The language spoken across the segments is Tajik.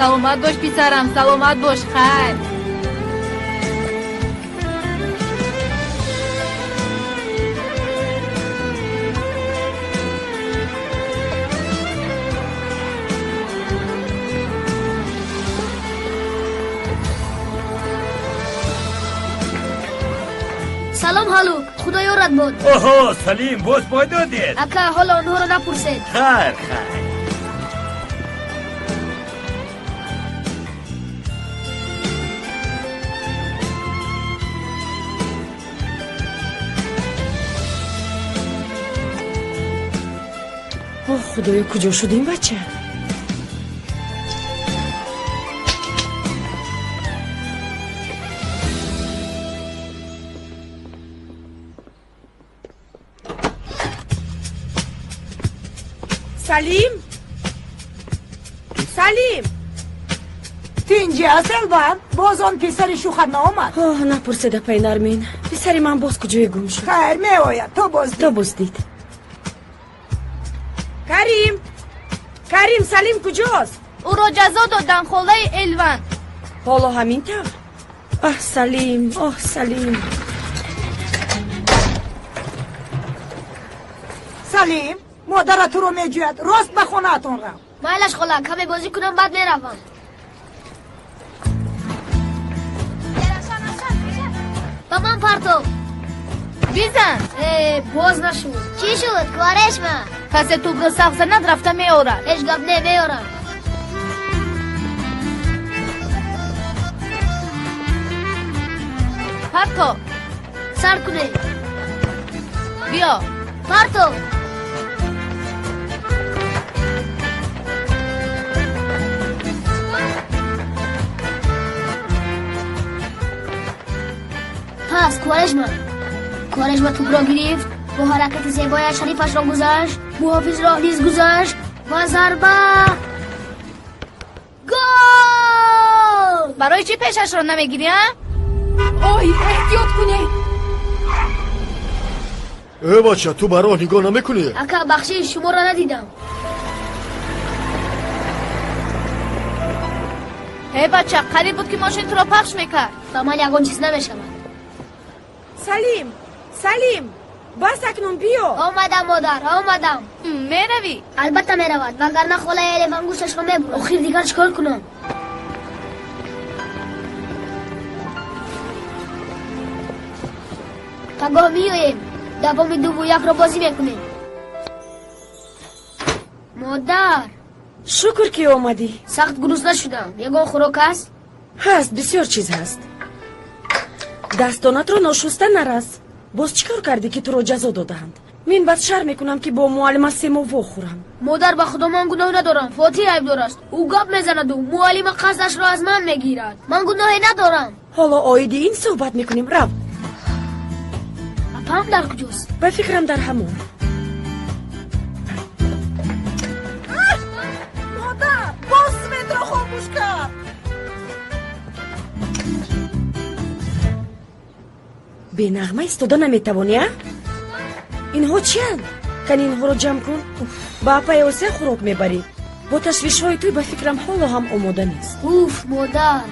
Саломат бош писарам, саломат бош, хайр. Салом Ҳалук, худо ёрат бод. Оҳо, Салим, боз пой додед. Ака, ҳоло онҳоро напурсед. Хайр, хайр. Оҳ, худоё, куҷо шуд ин бача? Салим? Салим! Тинҷи аст, Элван? Боз он писари шӯхат наомад? Оҳ, напурсед, апаи Нармин. Писари ман боз куҷое гум шуд? Хайр, меояд, то боз дид. То боз дид. Карим! Карим, Салим куҷост? Ӯро ҷазо доданд, холаи Элван. Ҳоло ҳамин тавр? Аҳ, Салим, оҳ, Салим. Салим, модарат туро меҷӯяд. Рост ба хонаатон рав. Майлаш хола, каме бозӣ кунам, баъд меравам. Ба ман партов. Бизан. Э, боз нашуд. Чӣ шуд, Кварешма? Касе тӯбро сахт занад, рафта меорад. Ҳеҷ гап не, меорам. Парто. Сар кунед. Биё. Парто. Пас Кварешма. Кварешма тӯбро гирифт, бо ҳаракати зебояш ҳарифашро гузашт, муҳофизро низ гузашт ва зарба. Гол! Барои чӣ пешашро намегирӣ, а? Ой, эҳтиёт кунед. Э, бача, ту ба роҳ нигоҳ намекунӣ? Ака, бахшиш, шуморо надидам. Э, бача, қариб буд ки мошин туро пахш мекард. Ба ман ягон чиз намешавад. Салим! Салим! Бас акнун биё! Омадам, модар, омадам. Меравӣ? Албатта меравад, вагарна холаи Элван гӯшташро мебурад. Охир дигар чӣ кор кунам? Пагоҳ меоем, давоми дуву якро бозӣ мекунем. Модар! Шукр, ки омадӣ. Сахт гурусна шудам. Ягон хӯрок ҳаст? Ҳаст, бисёр чиз ҳаст. Дастонатро ношуста нарас. Боз чӣ кор кардӣ, ки туро ҷазо додаанд? Мин баъд шарм мекунам, ки бо муаллима Семо вохӯрам. Модар, ба худо ман гуноҳ надорам. Фотиҳ айбдор аст. Ӯ гап мезанаду муаллима қасдашро аз ман мегирад. Ман гуноҳе надорам. Ҳоло оиди ин суҳбат мекунем. Рав. Апам дар куҷост? Ба фикрам, дар ҳамон. Модар, боз светро хомӯш кард. Бенағма истода наметавонӣ, а? Инҳо чиянд? Кани инҳоро ҷамъ кун. Ба апаи Осия хӯрок мебарӣ. Бо ташвишҳои туй ба фикрам ҳоло ҳам омода нест. Уф, модар!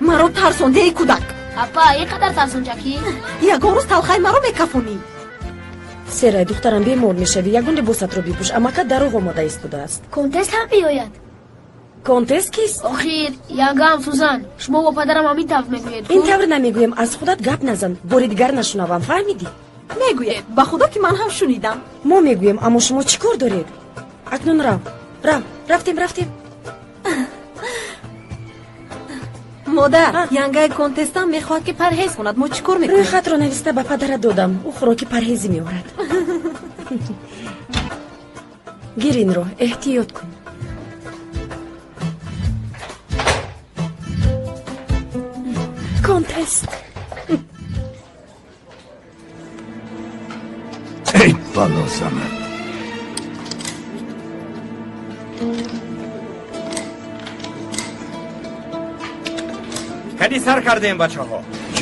Маро тарсонди, эй кӯдак. Апа, ин қадар тарсончакӣ? Ягон рӯз талхаи маро мекафонӣ. Серай, духтарам, бемор мешавӣ. Ягон либосатро бипӯш. Амака дароғ омода истодааст. Контест ҳам меояд. Контест кист? Охир, ягам Сузан, шумо бо падарам ҳамин тавр мегӯед. Ин тавр намегӯем. Аз худат гап назан. Бори дигар нашунавам, фаҳмидӣ? Мегӯед, ба худо ки ман ҳам шунидам. Мо мегӯем, аммо шумо чӣ кор доред? Акнун рав, рав, рафтем, рафтем. Модар, янгаи контестам мехоҳад, ки парҳез кунад. Мо чӣ кор мекунем? Рӯйхатро нависта ба падарат додам. Ӯ хӯроки парҳезӣ меорад. Гир инро, эҳтиёт кун. Контест. Эй, балозанат! Кади сар кардем, бачаҳо?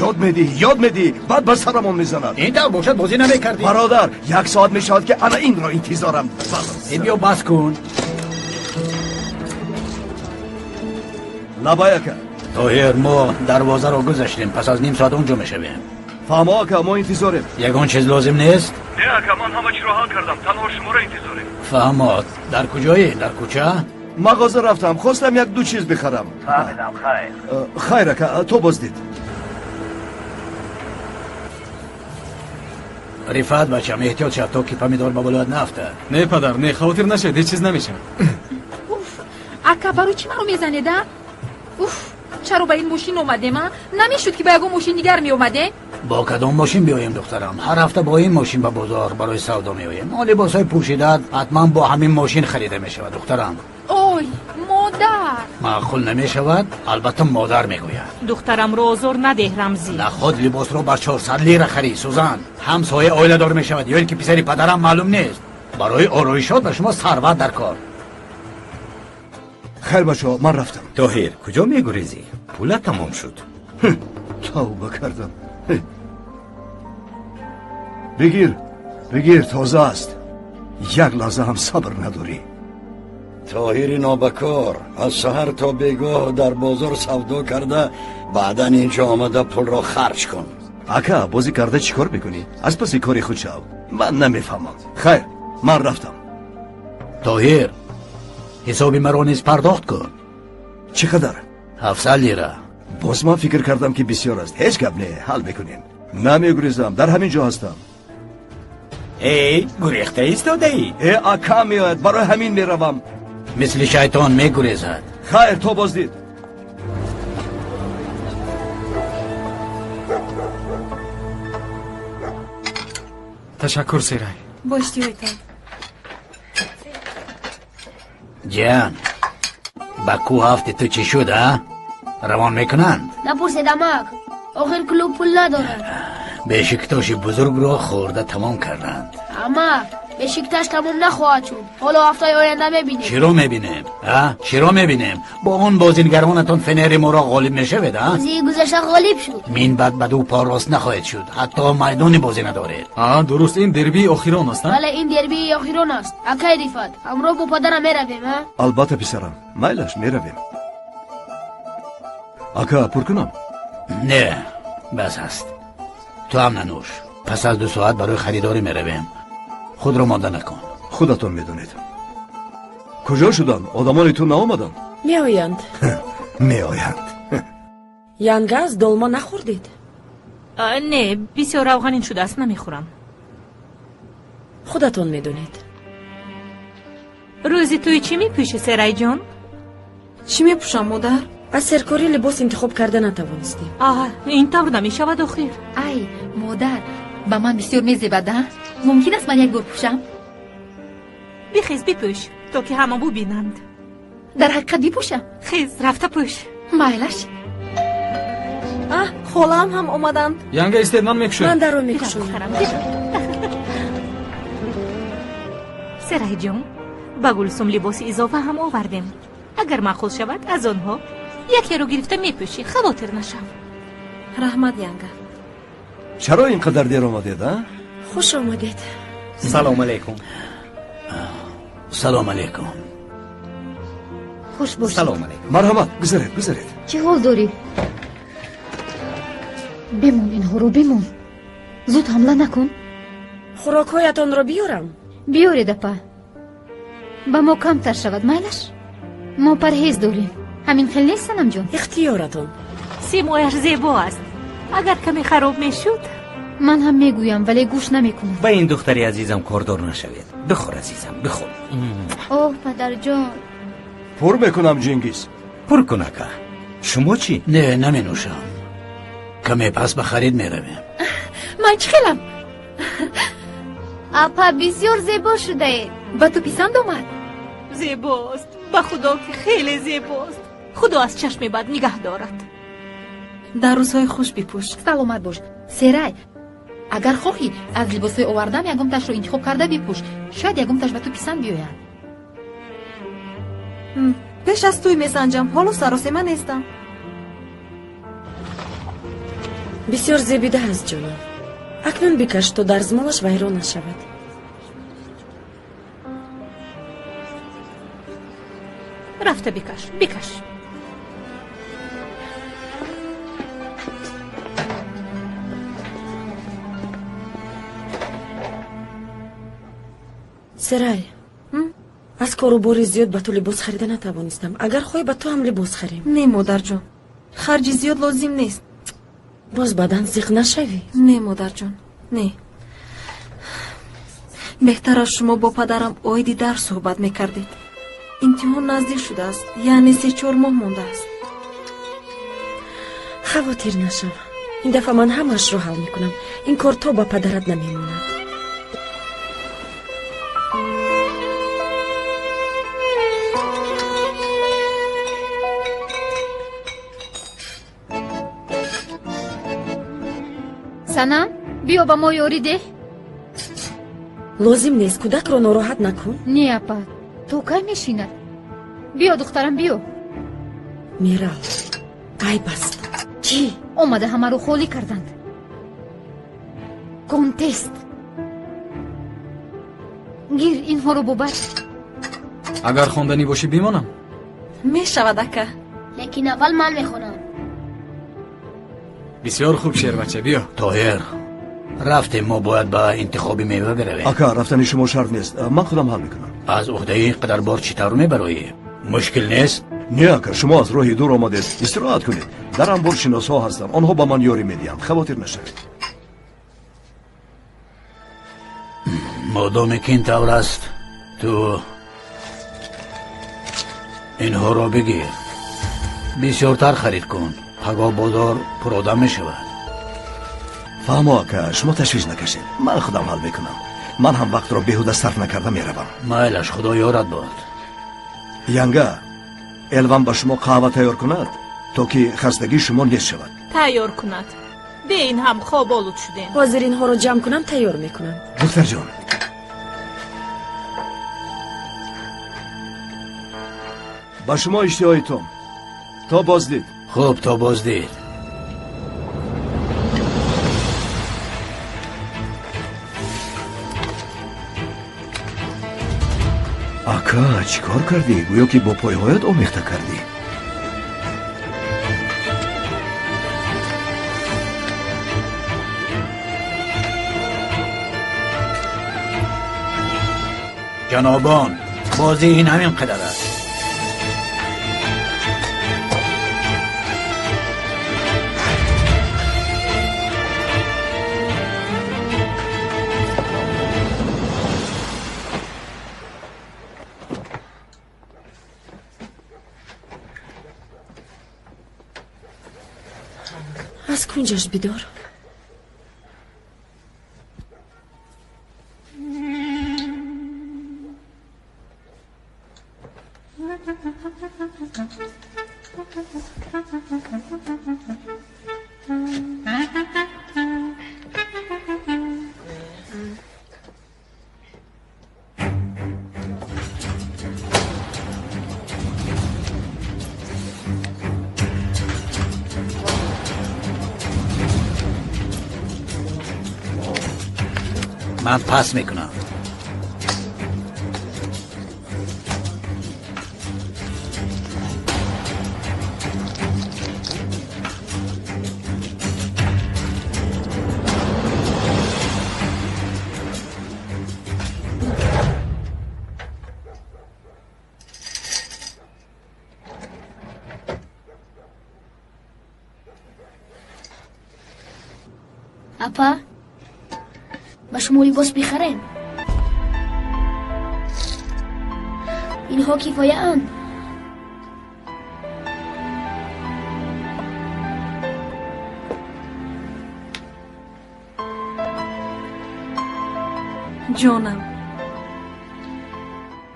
Ёд медиҳӣ, ёд медиҳӣ, баъд ба сарамон мезанад. Ин тавр бошад, бозӣ намекардӣ. Бародар, як соат мешавад, ки ана инро интизорам. Э, биё, бас кун. Лабай ака. Тоҳир, мо дарвозаро гузаштем, пас аз ним соат онҷо мешавем. Фаҳмо ака, мо интизорем. Ягон чиз лозим нест? Не ака, ман ҳама чиро ҳал кардам, танҳо шуморо интизорем. Фаҳмод, дар куҷоӣ? Дар кӯча? Мағоза рафтам, хостам як-ду чиз бихарам. Фаҳмидам, хайр. Хайр ака, то боздид. Рифат бачам, эҳтиёт шав то ки помидор ба болоят наафтад. Не падар, не, хавотир нашед, ҳеҷ чиз намешавад. Уф, ака, барои чӣ маро мезанед, а? Уф, чаро ба ин мошин омадем, а? Намешуд ки ба ягон мошин дигар меомадем? Бо кадом мошин биёем, духтарам? Ҳар ҳафта бо ин мошин ба бозор барои савдо меоем. Он либосҳои пӯшидаат ҳатман бо ҳамин мошин харида мешавад, духтарам. Ой, модар! Маъқул намешавад, албатта модар мегӯяд. Духтарамро озор надеҳ, Рамзӣ. Наход либосро ба 400 лира харид, Сузан. Ҳамсоя оиладор мешавад ё ин ки писари падарам маълум нест. Барои ороишот ба шумо сарват дар кор. Хайр бачаҳо, ман рафтам. Тоҳир, куҷо мегурезӣ? Пулат тамом шуд. Тавба кардам. Бигир, бигир, тоза аст. Як лаҳза ҳам сабр надорӣ. Тоҳири нобакор аз саҳар то бегоҳ дар бозор савдо карда, баъдан инҷо омада пулро харҷ кун. Ака, бозӣ карда чӣ кор мекунӣ? Аз паси кори худ шав. Ман намефаҳмам. Хайр, ман рафтам. Тоҳир, ҳисоби маро низ пардохт кун. Чӣ қадар? 700 лира. Боз ман фикр кардам ки бисёр аст. Ҳеҷ гап не, ҳал мекунем. Намегурезам, дар ҳамин ҷо ҳастам. Эй, гурехта истодаӣ? Э, ака меояд, барои ҳамин меравам. Мисли шайтон мегурезад. Хайр, то боздид. Ташаккур, Серай. Бо иштиҳоятон. Ҷиан, ба кӯ ҳафти ту чӣ шуд, а? Равон мекунанд? Напурсед, амак, охир клуб пул надорад. Бешиктоши бузургро хӯрда тамом карданд. Амак, Бешикташ тамом нахоҳад шуд. Ҳоло ҳафтаи оянда мебинем. Чиро мебинем? А? Чиро мебинем? Бо он бозингаронатон Фенери моро ғолиб мешавед, а? Бозии гузашта ғолиб шуд. Мин баъд ба ду по рост нахоҳед шуд. Ҳатто майдони бозӣ надоред. А, дуруст, ин дербии охирон аст, а? Бале, ин дербии охирон аст. Акай Рифат, ҳамроҳ бо падарам меравем, а? Албатта, писарам. Майлаш, меравем. Ака, пур кунам? Не, бас аст. Ту ҳам нанӯш. Пас аз 2 соат барои харидорӣ меравем. Худро монда накун. Худатон медонед. Куҷо шуданд? Одамони ту наомаданд? Меоянд. Меоянд. Янга, аз долма нахӯрдед? Не, бисёр равғанин шудааст, намехӯрам. Худатон медонед. Рӯзи тӯй чӣ мепӯшӣ, Серайҷон? Чӣ мепӯшам, модар? Аз серкорӣ либос интихоб карда натавонистем. А, ин тавр намешавад охир. Ай, модар, ба ман бисёр мезебад, а? Мумкин аст ман як бор пӯшам? Бихез, бипӯш, то ки ҳама бубинанд. Дар ҳақиқат бипӯшам? Хез, рафта пӯш. Майлаш. А, холаам ҳам омаданд. Янга, истед, ман мекушоям. Ман даро мекушоям. Серайҷон, ба Гулсум либоси изофа ҳам овардем. Агар маъқул шавад, аз онҳо якеро гирифта мепӯшӣ, хавотир нашав. Раҳмат, Янга. Чаро ин қадар дер омадед, а? Хуш омадед. Салом алейкум. Салом алейкум. Хуш бошед. Салом алейкум. Марҳамат, гузаред, гузаред. Чӣ ҳол дорӣ? Бимон инҳоро, бимон. Зуд ҳамла накун. Хӯрокҳоятонро биёрам? Биёред, апа. Ба мо камтар шавад, майлаш? Мо парҳез дорем. Ҳамин хел нест, Санамҷон? Ихтиёратон. Симояш зебо аст. Агар каме хароб мешуд. Ман ҳам мегӯям, вале гӯш намекунам. Ба ин духтари азизам кордор нашавед. Бихӯр, азизам, бихӯр. Оҳ, падарҷон. Пур мекунам, Ҷингиз. Пур кун, ака. Шумо чӣ? Не, наменӯшам. Каме пас ба харид меравем. Ман чӣ хелам? Апа, бисёр зебо шудаед. Ба ту писанд омад? Зебост. Ба худо ки хеле зебост. Худо аз чашми бад нигаҳ дорад. Дар рӯзҳои хуш бипӯш. Саломат бош. Серай, агар хоҳӣ аз либосҳои овардам ягонташро интихоб карда бипӯш. Шояд ягонташ ба ту писанд биёяд. Пеш аз тӯй месанҷам, ҳоло саросема нестам. Бисёр зебида аст, ҷонам. Акнун бикаш, то дарзмолаш вайрон нашавад. Рафта бикаш, бикаш. Серай, аз кору бори зиёд ба ту либос харида натавонистам. Агар хоҳӣ, ба ту ҳам либос харем. Не, модарҷон, харҷи зиёд лозим нест. Боз баъдан зиқ нашавӣ. Не, модарҷон, не. Беҳтар аст шумо бо падарам оиди дарс суҳбат мекардед. Имтиҳон наздик шудааст, яъне 3-4 моҳ мондааст. Хавотир нашав, ин дафъа ман ҳамаашро ҳал мекунам. Ин кор то ба падарат намемонад. Санам, биё ба мо ёрӣ деҳ. Лозим нест, кӯдакро нороҳат накун. Не, апа, то кай мешинад? Биё, духтарам, биё. Мирал, айб аст. Чӣ? Омада ҳамаро холӣ карданд. Контест. Гир инҳоро бубар. Агар хонданӣ бошӣ, бимонам. Мешавад, ака. Лекин аввал ман мехонам. Бисёр хуб, шербача, биё. Тоҳир, рафтем, мо бояд ба интихоби мева биравем. Ака, рафтани шумо шарт нест, ман худам ҳал мекунам. Аз уҳдаи ин қадар бор чӣ тавр мебароӣ? Мушкил нест? Не, ака, шумо аз роҳи дур омадед, истироҳат кунед. Дар анбор шиносҳо ҳастанд, онҳо ба ман ёрӣ медиҳанд, хавотир нашавед. Модоме ки ин тавр аст, ту инҳоро бигир, бисёртар харид кун. Пагоҳ бозор пуродам мешавад. Фаҳмо, ака, шумо ташвиш накашед, ман худам ҳал мекунам. Ман ҳам вақтро беҳуда сарф накарда меравам. Майлаш, худо ёрат бод. Янга, Элван ба шумо қаҳва тайёр кунад, то ки хастагии шумо нест шавад. Тайёр кунад. Бе ин ҳам хоб олуд шудем. Ҳозир инҳоро ҷамъ кунам, тайёр мекунам. Духтарҷон, ба шумо иштиҳои том. То боздид. Хуб, то боздид. Ака, чӣ кор кардӣ? Гӯё ки бо пойҳоят омехта кардӣ. Ҷанобон, бозӣ ин ҳамин қадар аст. Аз кунҷаш бидор. Ман пас мекунам. Апа, ба шумо либос бихарем. Инҳо кифояанд. Ҷонам,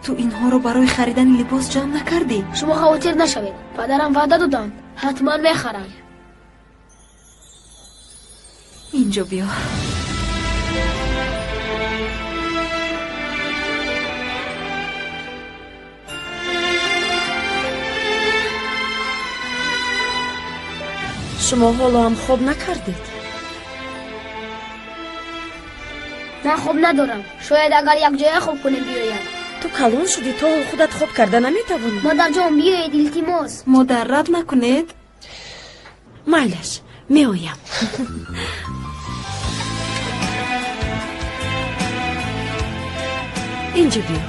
ту инҳоро барои харидани либос ҷамъ накардӣ? Шумо хавотир нашавед, падарам ваъда доданд, ҳатман мехарам. Инҷо биё. Шумо ҳоло ҳам хоб накардед? Ман хоб надорам. Шояд агар якҷоя хоб кунем биёяд. Ту калон шудӣ, то ҳол худат хоб карда наметавонӣ. Модарҷон, биёед, илтимос. Модар, рад накунед. Майлаш, меоям. Инҷа биё.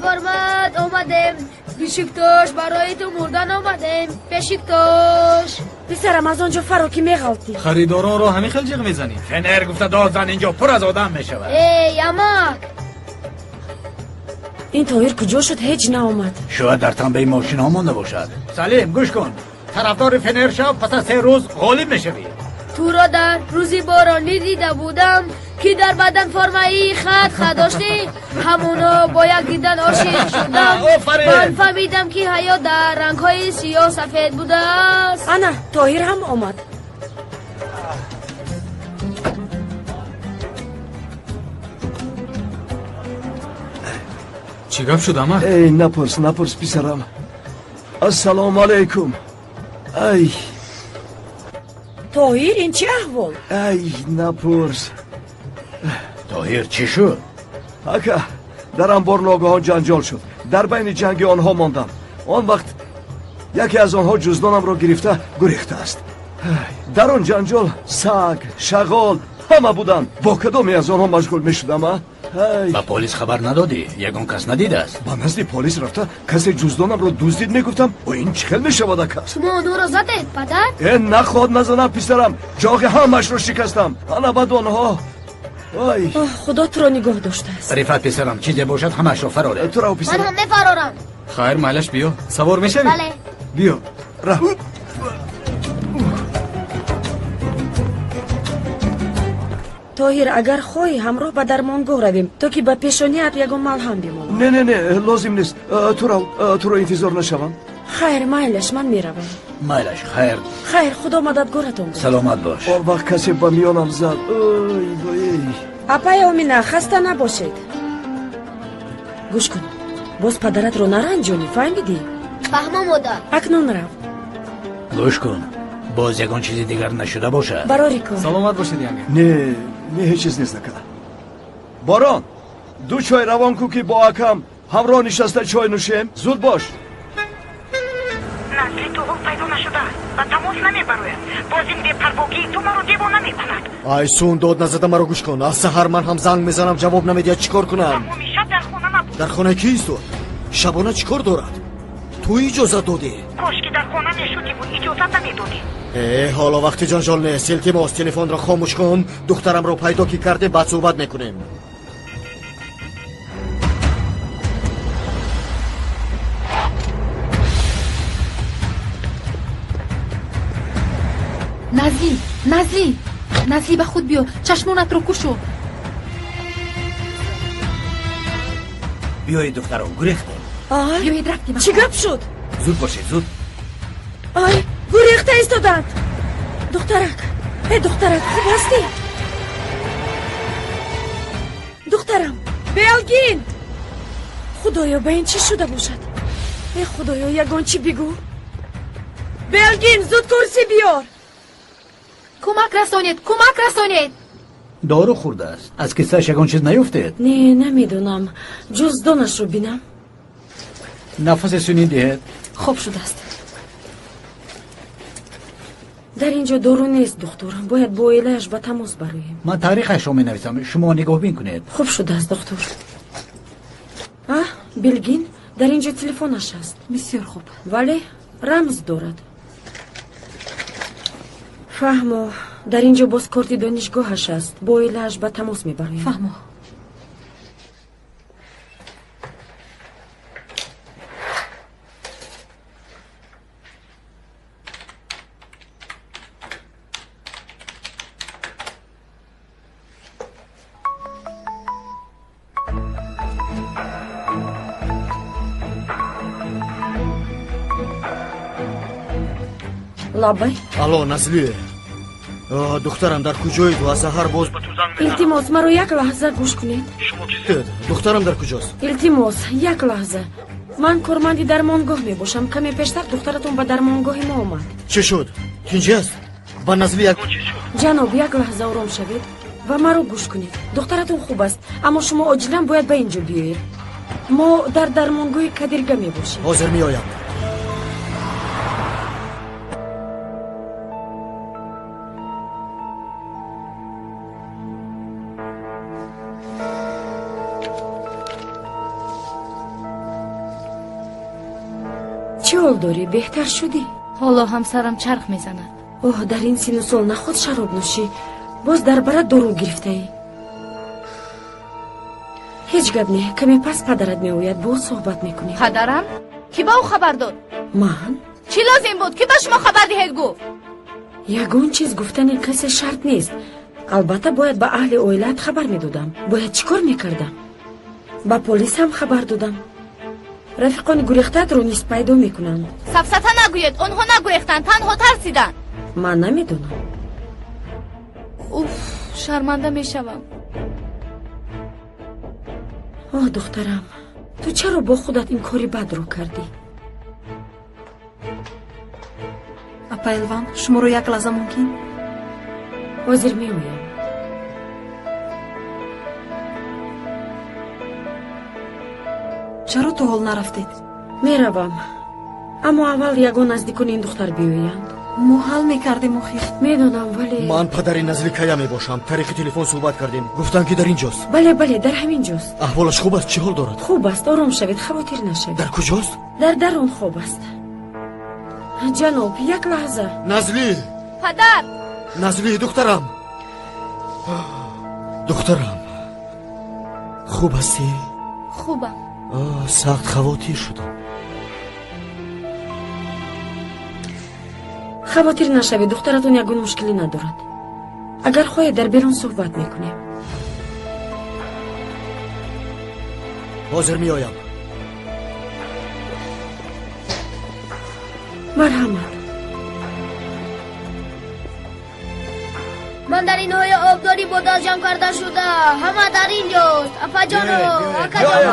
Формат омадем. Бешиктош барои ту мурдан омадем. Бешиктош. Писарам аз он ҷо фаро ки меғалтӣ. Харидоронро ҳамин хел ҷиғ мезанӣ. Фенер гуфта дод зан, инҷо пур аз одам мешавад. Эй, амак! Ин Тоҳир куҷо шуд? Ҳеҷ наомад. Шояд дар танбаи мошинҳо монда бошад. Салим, гӯш кун. Тарафдори Фенер шав, пас аз 3 рӯз ғолиб мешавӣ. Туро дар рӯзи боронӣ дида будам, ки дар бадан формаи хат хат доштӣ. Ҳамоно бо як дидан ошиқ шудам. Ман фаҳмидам, ки ҳаёт дар рангҳои сиёҳ сафед будааст. Ана, Тоҳир ҳам омад. Чӣ гап шуд, амак? Эй, напурс, напурс, писарам. Ассалому алайкум. Ай. Тоҳир, ин чӣ аҳвол? Ай, напурс. Тоҳир, чӣ шуд? Ака, дар анбор ногаҳон ҷанҷол шуд. Дар байни ҷанги онҳо мондам. Он вақт яке аз онҳо ҷуздонамро гирифта гурехтааст. Дар он ҷанҷол саг, шағол ҳама буданд. Бо кадоме аз онҳо машғул мешудам, а? Ба полис хабар надодӣ? Ягон кас надидааст? Ба назди полис рафта касе ҷуздонамро дуздид мегуфтам. О, ин чӣ хел мешавад, ака? Шумо онҳоро задед, падар? Э, наход назанам, писарам. Ҷоғи ҳамашро шикастам. Ана баъд онҳо. Ой. Худо туро нигоҳ доштааст. Рифат писарам, чизе бошад ҳамашро фароред. Туро, писарам. Ман ҳам мефарорам. Хайр, майлаш, биё. Савор мешавӣ? Бале. Биё. Ра. Тоҳир, агар хоҳӣ ҳамроҳ ба дармонгоҳ равем, то ки ба пешоният ягон малҳам бимонам. Не, не, не, лозим нест. Туро, туро интизор нашавам. Хайр, майлаш, ман меравам. Майлаш, хайр. Хайр, худо мададгоратон бошад. Саломат бош. Он вақт касе ба миёнам зад. Ой, вой. Апай Омина, хаста набошед. Гӯш кун, боз падаратро наранҷонӣ, фаҳмидӣ? Фаҳмам, модар. Акнун рав. Гӯш кун, боз ягон чизи дигар нашуда бошад. Барори кор. Саломат бошед, янга. Не, не, ҳеҷ чиз нест, ака. Борон, ду чой равон кун, ки бо акам ҳамроҳ нишаста чой нӯшем. Зуд бош. Назли то ҳол пайдо нашудааст ва тамос намебарояд. Боз ин бепарвогии ту маро девона мекунад. Айсун, дод назада маро гӯш кун. Аз саҳар ман ҳам занг мезанам, ҷавоб намедиҳад. Чӣ кор кунам? Тамоми шаб дар хона набуд. Дар хонаи кист? Шабона чӣ кор дорад? Ту иҷозат додӣ? Кош ки дар хона мешудиву иҷозат намедодӣ. Э, ҳоло вақти ҷанҷол нест. Илтимос, телефонро хомӯш кун. Духтарамро пайдо ки кардем, баъд суҳбат мекунем. Назли, Назли, Назли, ба худ биё, чашмонатро кушо. Биёед, духтарон, гурехтем. Ай, биёед, рафтем. Чӣ гап шуд? Зуд бошед, зуд. Ай, гурехта истоданд. Духтарак, э, духтарак, хуб ҳастӣ? Духтарам, Белгин! Худоё, ба ин чӣ шуда бошад? Э, худоё, ягон чӣ бигӯ. Белгин, зуд курсӣ биёр. Кӯмак расонед, кӯмак расонед. Дору хӯрдааст. Аз кисааш ягон чиз наёфтед? Не, намедонам. Ҷуздонашро бинам. Нафасе сунӣ диҳед. Хоб шудааст. Дар ин ҷо дору нест, духтур. Бояд бо оилааш ба тамос бароем. Ман таърихашро менависам, шумо нигоҳбин кунед. Хуб шудааст, духтур. А, Билгин, дар ин ҷо телефонаш аст. Бисёр хуб. Вале рамз дорад. Фаҳмо, дар ин ҷо боз корти донишгоҳаш аст. Бо оилааш ба тамос мебароем. Фаҳмо. Лабай. Алло, Назли. Духтарам дар куҷои ту? Аз саҳар боз ба ту занг мезанам. Илтимос, маро як лаҳза гӯш кунед. Шумо кистед? Духтарам дар куҷост? Илтимос, як лаҳза. Ман корманди дармонгоҳ мебошам. Каме пештар духтаратон ба дармонгоҳи мо омад. Чӣ шуд? Тинҷӣ аст? Ба Назли як чиз шуд? Ҷаноб, як лаҳза ором шавед ва маро гӯш кунед. Духтаратон хуб аст, аммо шумо оҷилан бояд ба ин ҷо биёед. Мо дар дармонгоҳи Кадирга мебошем. Ҳозир меоям. Чӣ ҳол дорӣ? Беҳтар шудӣ? Ҳоло ҳамсарам чарх мезанад. Оҳ, дар ин сину сол наход шароб нӯшӣ, боз дар бара дору гирифтаӣ. Ҳеҷ гап не, каме пас падарат меояд, боз суҳбат мекунем. Падарам? Кӣ ба ӯ хабар дод? Ман? Чӣ лозим буд? Кӣ ба шумо хабар диҳед гуфт? Ягон чиз гуфтани касе шарт нест. Албатта бояд ба аҳли оилаат хабар медодам. Бояд чӣ кор мекардам? Ба полис ҳам хабар додам. Рафиқони гурехтаатро низ пайдо мекунанд. Сафсата нагӯед, онҳо нагурехтанд, танҳо тарсиданд. Ман намедонам. Уф, шарманда мешавам. Оҳ, духтарам, ту чаро бо худат ин кори бадро кардӣ? Апа Элван, шуморо як лаҳза мумкин? Ҳозир меоям. Чаро то ҳол нарафтед? Меравам, аммо аввал ягон наздикони ин духтар биёянд. Мо ҳал мекардем охир. Медонам, вале ман падари Назли Кая мебошам. Тариқи телефон суҳбат кардем. Гуфтанд ки дар ин ҷост. Бале, бале, дар ҳамин ҷост. Аҳволаш хуб аст? Чӣ ҳол дорад? Хуб аст, ором шавед, хавотир нашавед. Дар куҷост? Дар дарун хоб аст. Ҷаноб, як лаҳза. Назли! Падар! Назли, духтарам! Духтарам, хуб ҳастӣ? Хубам. Сахт хавотир шудам. Хавотир нашавед, духтаратон ягон мушкилӣ надорад. Агар хоҳед, дар берун суҳбат мекунем. Ҳозир меоям. Марҳамат. Мандаринҳои обдорӣ бо даст ҷамъ карда шуда, ҳама дар ин ҷост. Апаҷоно, акаҷоно,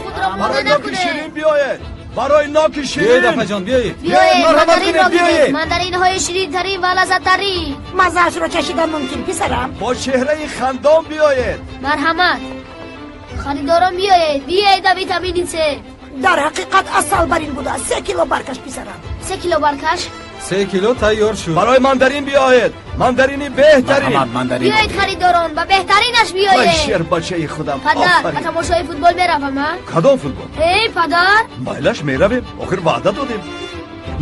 худро монда накунед. Биёед, барои ноки ширин. Биёед, апаҷон, биёед. Биёед, марҳамат кунед, биёед. Мандаринҳои ширинтарин ва лаззаттарин. Маззаашро чашидан мумкин, писарам. Бо чеҳраи хандон биёед. Марҳамат. Харидорон биёед, биёед ба витамини С. Дар ҳақиқат асал бар ин будааст. 3 кило баркаш, писарам. 3 кило баркаш? 3 кило тайёр шуд. Барои мандарин биёед. Мандарини беҳтарин. Марҳамат, мандарин. Биёед харидорон, ба беҳтаринаш биёед. Вай шербачаи худам. Падар, ба тамошои футбол меравам, а? Кадом футбол? Эй, падар! Майлаш меравем. Охир ваъда додем.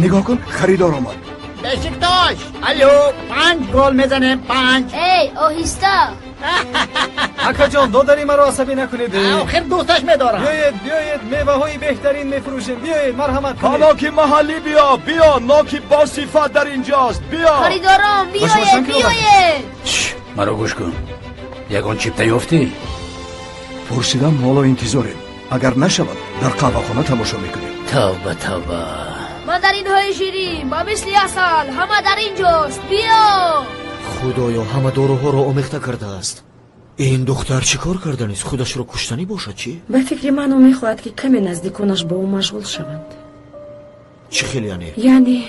Нигоҳ кун, харидор омад. Бешиктош! Алло, 5 гол мезанем, 5. Эй, оҳиста. Акаҷон, додари маро асабӣ накунед. Охир дӯсташ медорам. Биёед, биёед, меваҳои беҳтарин мефурӯшем. Биёед, марҳамат кунед. Ба ноки маҳаллӣ биё, биё, ноки босифат дар ин ҷост. Биё. Харидорон, биёед, биёед. Маро гӯш кун. Ягон чипта ёфтӣ? Пурсидам, ҳоло интизорем. Агар нашавад, дар қаҳвахона тамошо мекунем. Тавба, тавба. Мандаринҳои ширин ба мисли асал ҳама дар ин ҷост. Биё. Худоё, ҳама доруҳоро омехта кардааст. Ин духтар чӣ кор карданист? Худашро куштанӣ бошад чӣ? Ба фикри ман, ӯ мехоҳад ки каме наздиконаш бо ӯ машғул шаванд. Чӣ хел яъне? Яъне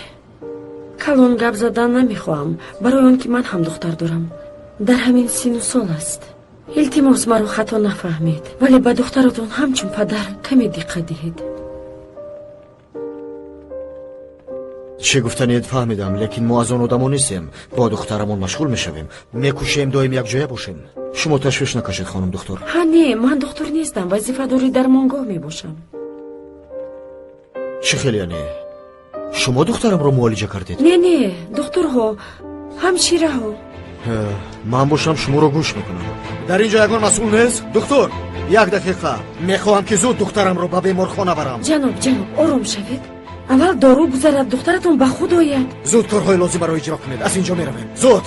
калон гап задан намехоҳам, барои он ки ман ҳам духтар дорам. Дар ҳамин сину сол аст. Илтимос, маро хато нафаҳмед, вале ба духтаратон ҳамчун падар каме диққат диҳед. Чӣ гуфтанед фаҳмидам, лекин мо аз он одамо нестем. Бо духтарамон машғул мешавем. Мекӯшем доим якҷоя бошем. Шумо ташвиш накашед, хонум духтур. Ҳа, не, ман духтур нестам, вазифадори дармонгоҳ мебошам. Чӣ хел яъне? Шумо духтарамро муолиҷа кардед? Не, не, духтурҳо, ҳамшираҳо. Ман бошам шуморо гӯш мекунам. Дар ин ҷо ягон масъул нест? Духтур, як дақиқа. Мехоҳам ки зуд духтарамро ба беморхона барам. Ҷаноб, ҷаноб, ором шавед. Аввал дору гузарад, духтаратон ба худ ояд. Зуд корҳои лозимаро иҷро кунед. Аз ин ҷо меравем. Зуд.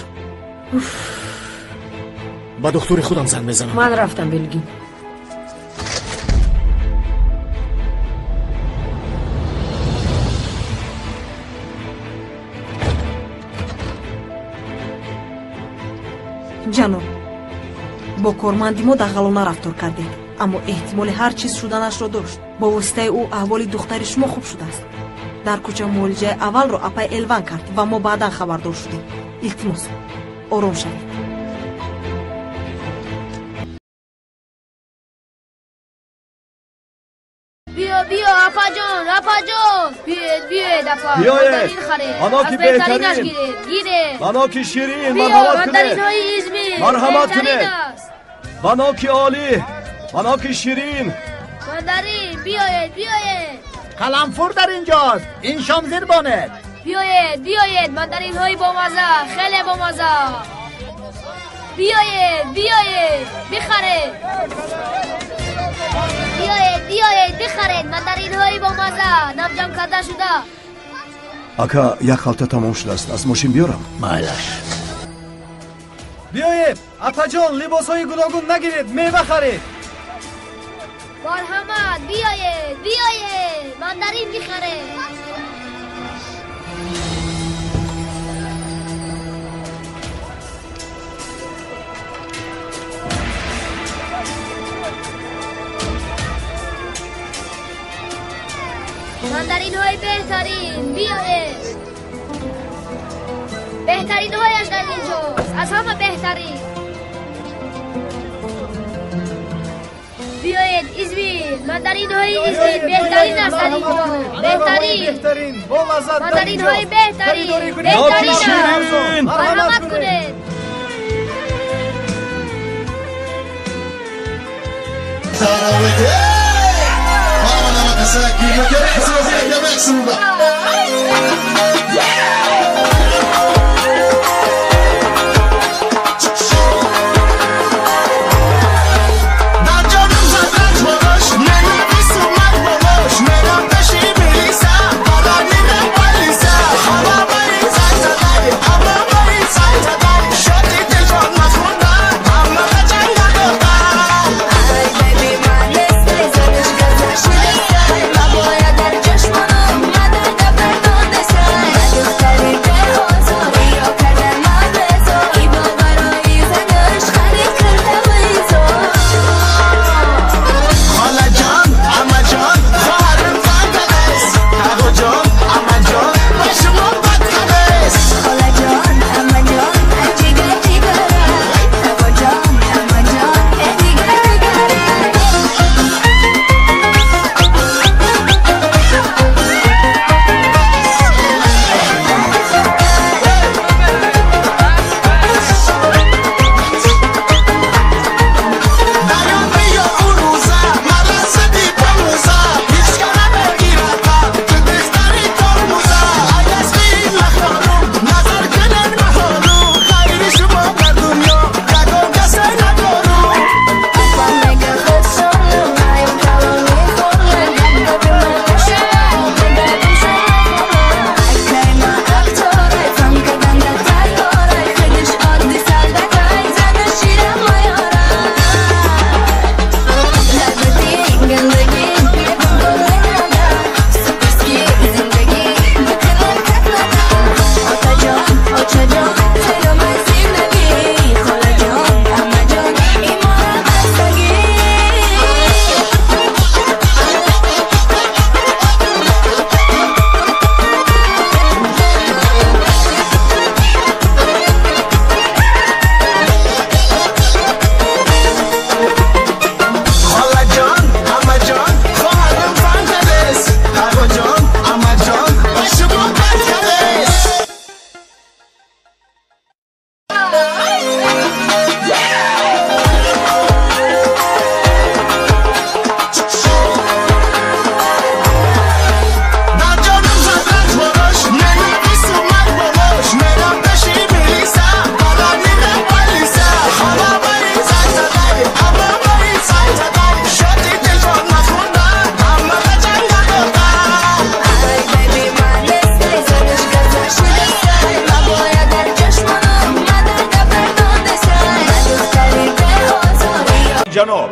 Ба духтури худам занг мезанам. Ман рафтам, Белгин. Ҷаноб, бо корманди мо дағалона рафтор кардед, аммо эҳтимоли ҳар чиз шуданашро дошт. Бо воситаи ӯ аҳволи духтари шумо хуб шудааст. Дар кӯча муолиҷаи аввалро апай Элван кард ва мо баъдан хабардор шудем. Илтимос, ором шавед. Биё, биё, апаҷон, апаҷон, биёед, биёед, апа. Биёед, аз беҳтаринаш гиред, гиред. Баноки ширин, биё, марҳамат кунед. Мандаринҳои Измир, марҳамат кунед. Баноки олӣ, баноки ширин. Мандарин, биёед, биёед. Қаламфур дар инҷост, ин шом зир бонед. Биёед, биёед, мандаринҳои бомаза, хеле бомаза. Биёед, биёед, бихаред. Биёед, биёед, бихаред, мандаринҳои бомаза, намҷам карда шуда. Ака, як халта тамом шудааст, аз мошин биёрам? Майлаш. Биёед, апаҷон, либосҳои гуногун нагиред, мева харед. Марҳамат, биёед, биёед, мандарин бихаред. Мандаринҳои беҳтарин, биёед. Беҳтаринҳояш дар инҷост, аз ҳама беҳтарин. Биёед, Измир, мандаринҳои Измир беҳтарин аст дар инҷо. Беҳтарин, мандаринҳои беҳтарин, беҳтарин аст. Марҳамат кунед.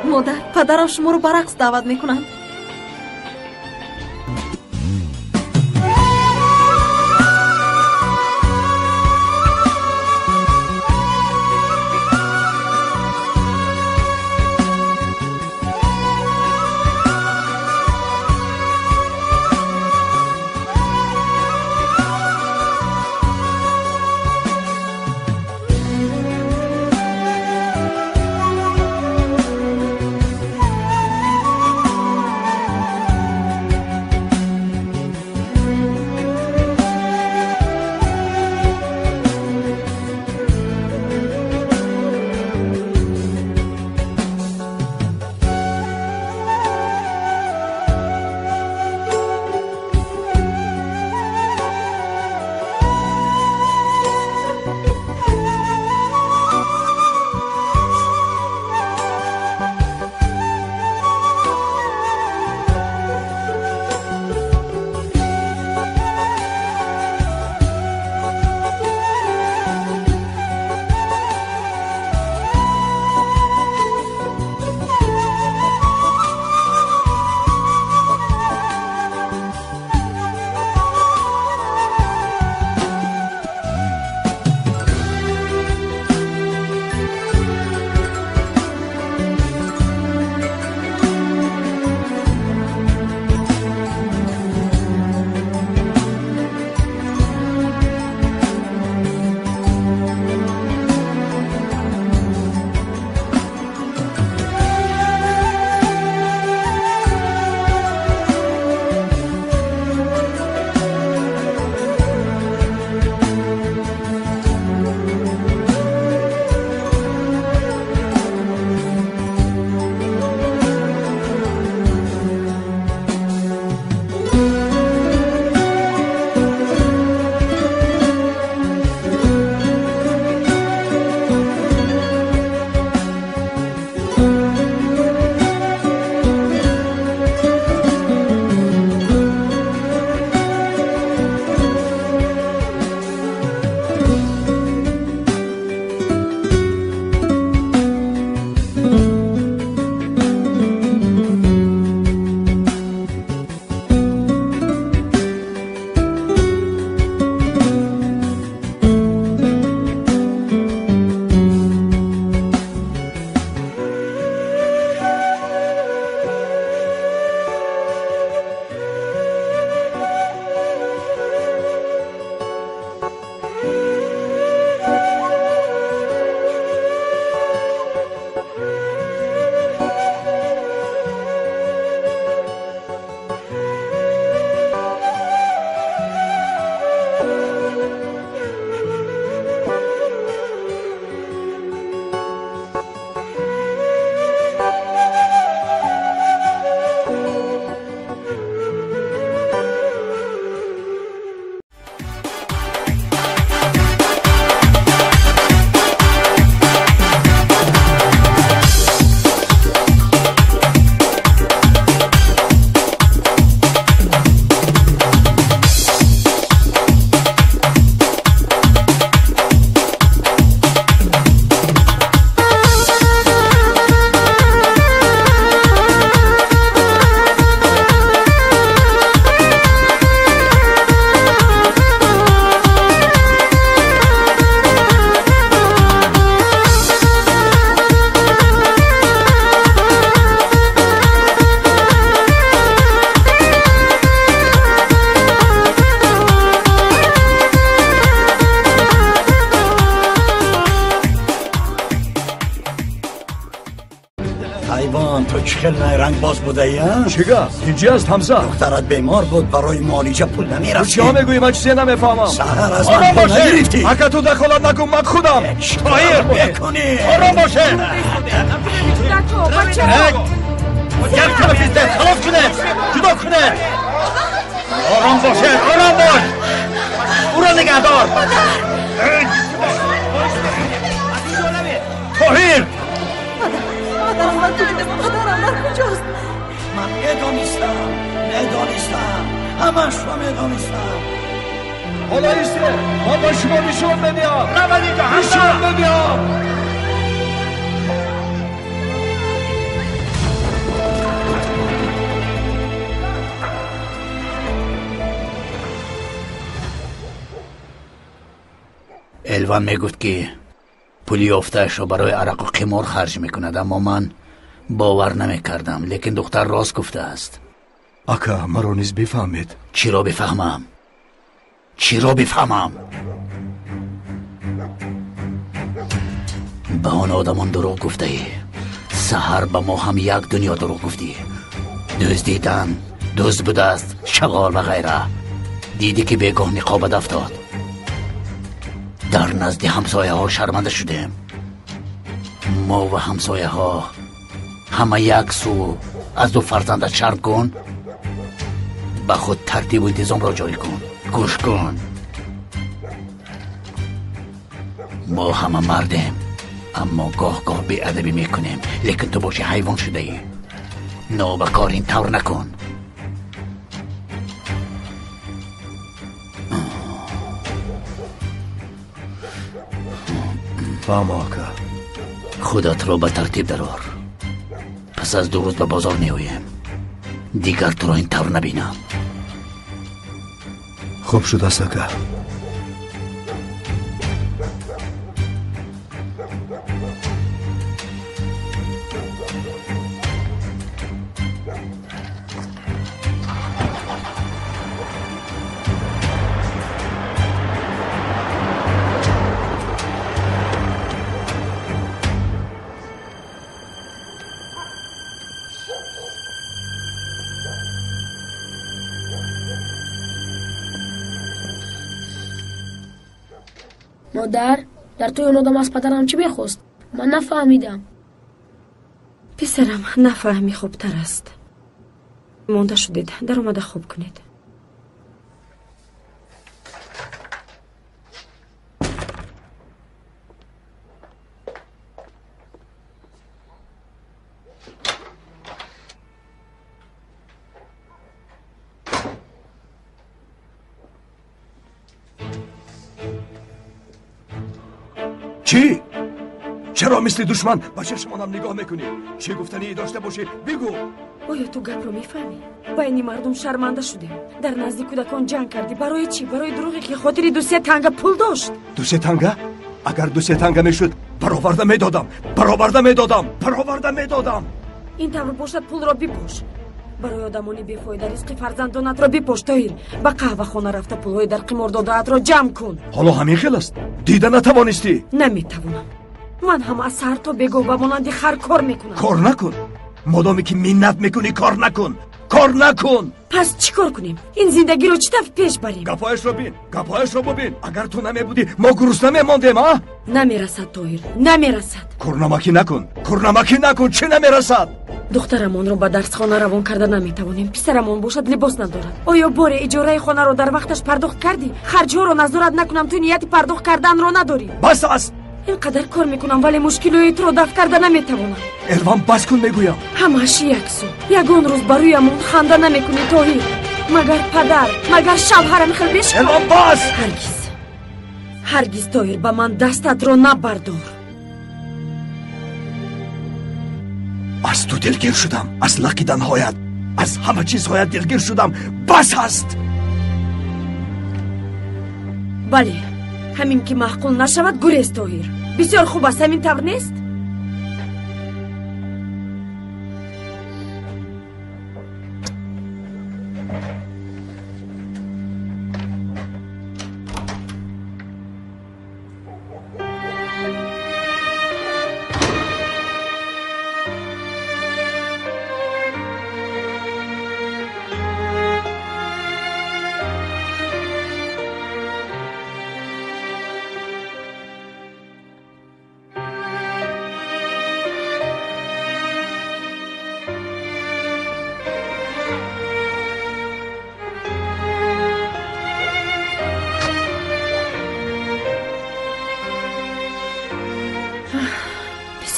Модар, падарам шуморо ба рақс даъват мекунанд. Рангбоз будаи, а? Чӣ гап? Инҷи аст ҳамза? Духтарат бемор буд, барои муолиҷа пул намерасид. Ту чиҳо мегӯӣ? Ман чизе намефаҳмам. Саҳар аз ман пул нагирифтӣ. Ака ту дахолат накун, ман худам. Тоҳир! Бекунӣ! Ором бошед! Халос кунед! Ҷудо кунед! Ором бошед! Ором бош! Ӯро нигаҳдор! Тоҳир! Падарам дар куҷост? Падарам дар куҷост? Ман медонистам, медонистам, ҳамашро медонистам. Ҳоло истед, ман ба шумо нишон медиҳам. Равад инҷо, нишон медиҳам. Элван мегуфт, ки пули ёфтаашро барои арақ-у қимор харҷ мекунад, аммо ман бовар намекардам. Лекин духтар рост гуфтааст. Ака, маро низ бифаҳмед. Чиро бифаҳмам? Чиро бифаҳмам? Ба он одамон дурӯғ гуфтаӣ. Саҳар ба мо ҳам як дунё дурӯғ гуфтӣ. Дуздидан, дузд будааст, шағол ва ғайра. Дидӣ, ки бегоҳ ниқобат афтод. Дар назди ҳамсояҳо шарманда шудем. Мо ва ҳамсояҳо ҳама як сӯ. Аз ду фарзандат шарм кун, ба худ тартибу интизомро ҷорӣ кун. Гӯш кун, мо ҳама мардем, аммо гоҳ-гоҳ беадабӣ мекунем. Лекин ту боши ҳайвон шудаӣ. Нобакор ин тавр накун. Фаҳмо, ака. Худатро ба тартиб дарор. Пас аз 2 рӯз ба бозор меоем. Дигар туро ин тавр набинам. Хуб шудааст, ака. Модар, дар тӯи он одам аз падарам чӣ мехост? Ман нафаҳмидам. Писарам, нафаҳмӣ хубтар аст. Монда шудед, даромада хоб кунед. Чӣ? Чаро мисли душман ба чашмонам нигоҳ мекунӣ? Чӣ гуфтанӣ дошта бошӣ, бигӯ. Оё ту гапро мефаҳмӣ? Байни мардум шарманда шудем. Дар назди кӯдакон ҷанг кардӣ. Барои чӣ? Барои дурӯғе, ки хотири 2-3 танга пул дошт. 2-3 танга? Агар 2-3 танга мешуд, бароварда медодам, бароварда медодам, бароварда медодам. Ин тавр бошад, пулро бипӯш. Барои одамони бефоида ризқи фарзандонатро бипош, Тоҳир. Ба қаҳвахона рафта пулҳои дар қимор додаатро ҷамъ кун. Ҳоло ҳамин хел аст? Дида натавонистӣ? Наметавонам. Ман ҳам аз саҳар то бегоҳ ба монанди хар кор мекунам. Кор накун. Модоме ки миннат мекунӣ, кор накун. Кор накун. Пас чӣ кор кунем? Ин зиндагиро чӣ тавр пеш барем? Гапҳояшро бин, гапҳояшро бубин. Агар ту намебудӣ, мо гурусна мемондем, а? Намерасад, Тоҳир, намерасад. Курнамакӣ накун, курнамакӣ накун. Чӣ намерасад? Духтарамонро ба дарсхона равон карда наметавонем. Писарамон бошад либос надорад. Оё боре иҷораи хонаро дар вақташ пардохт кардӣ? Харҷҳоро назорат накунам, ту нияти пардохт карданро надорӣ. Бас аст. Ин қадар кор мекунам, вале мушкилои туро дафт карда наметавонам. Элван, бас кун мегӯям. Ҳамааш яксу. Ягон рӯз ба рӯямон ханда намекунӣ, Тоҳир. Магар падар, магар шавҳарам хел бешавад? Элван, бас! Ҳаргиз, ҳаргиз, Тоҳир, ба ман дастатро набардор. Аз ту дилгир шудам, аз лақиданҳоят, аз ҳама чизҳоят дилгир шудам. Бас аст. Бале, ҳамин ки маъқул нашавад, гурез, Тоҳир. Бисёр хуб аст, ҳамин тавр нест?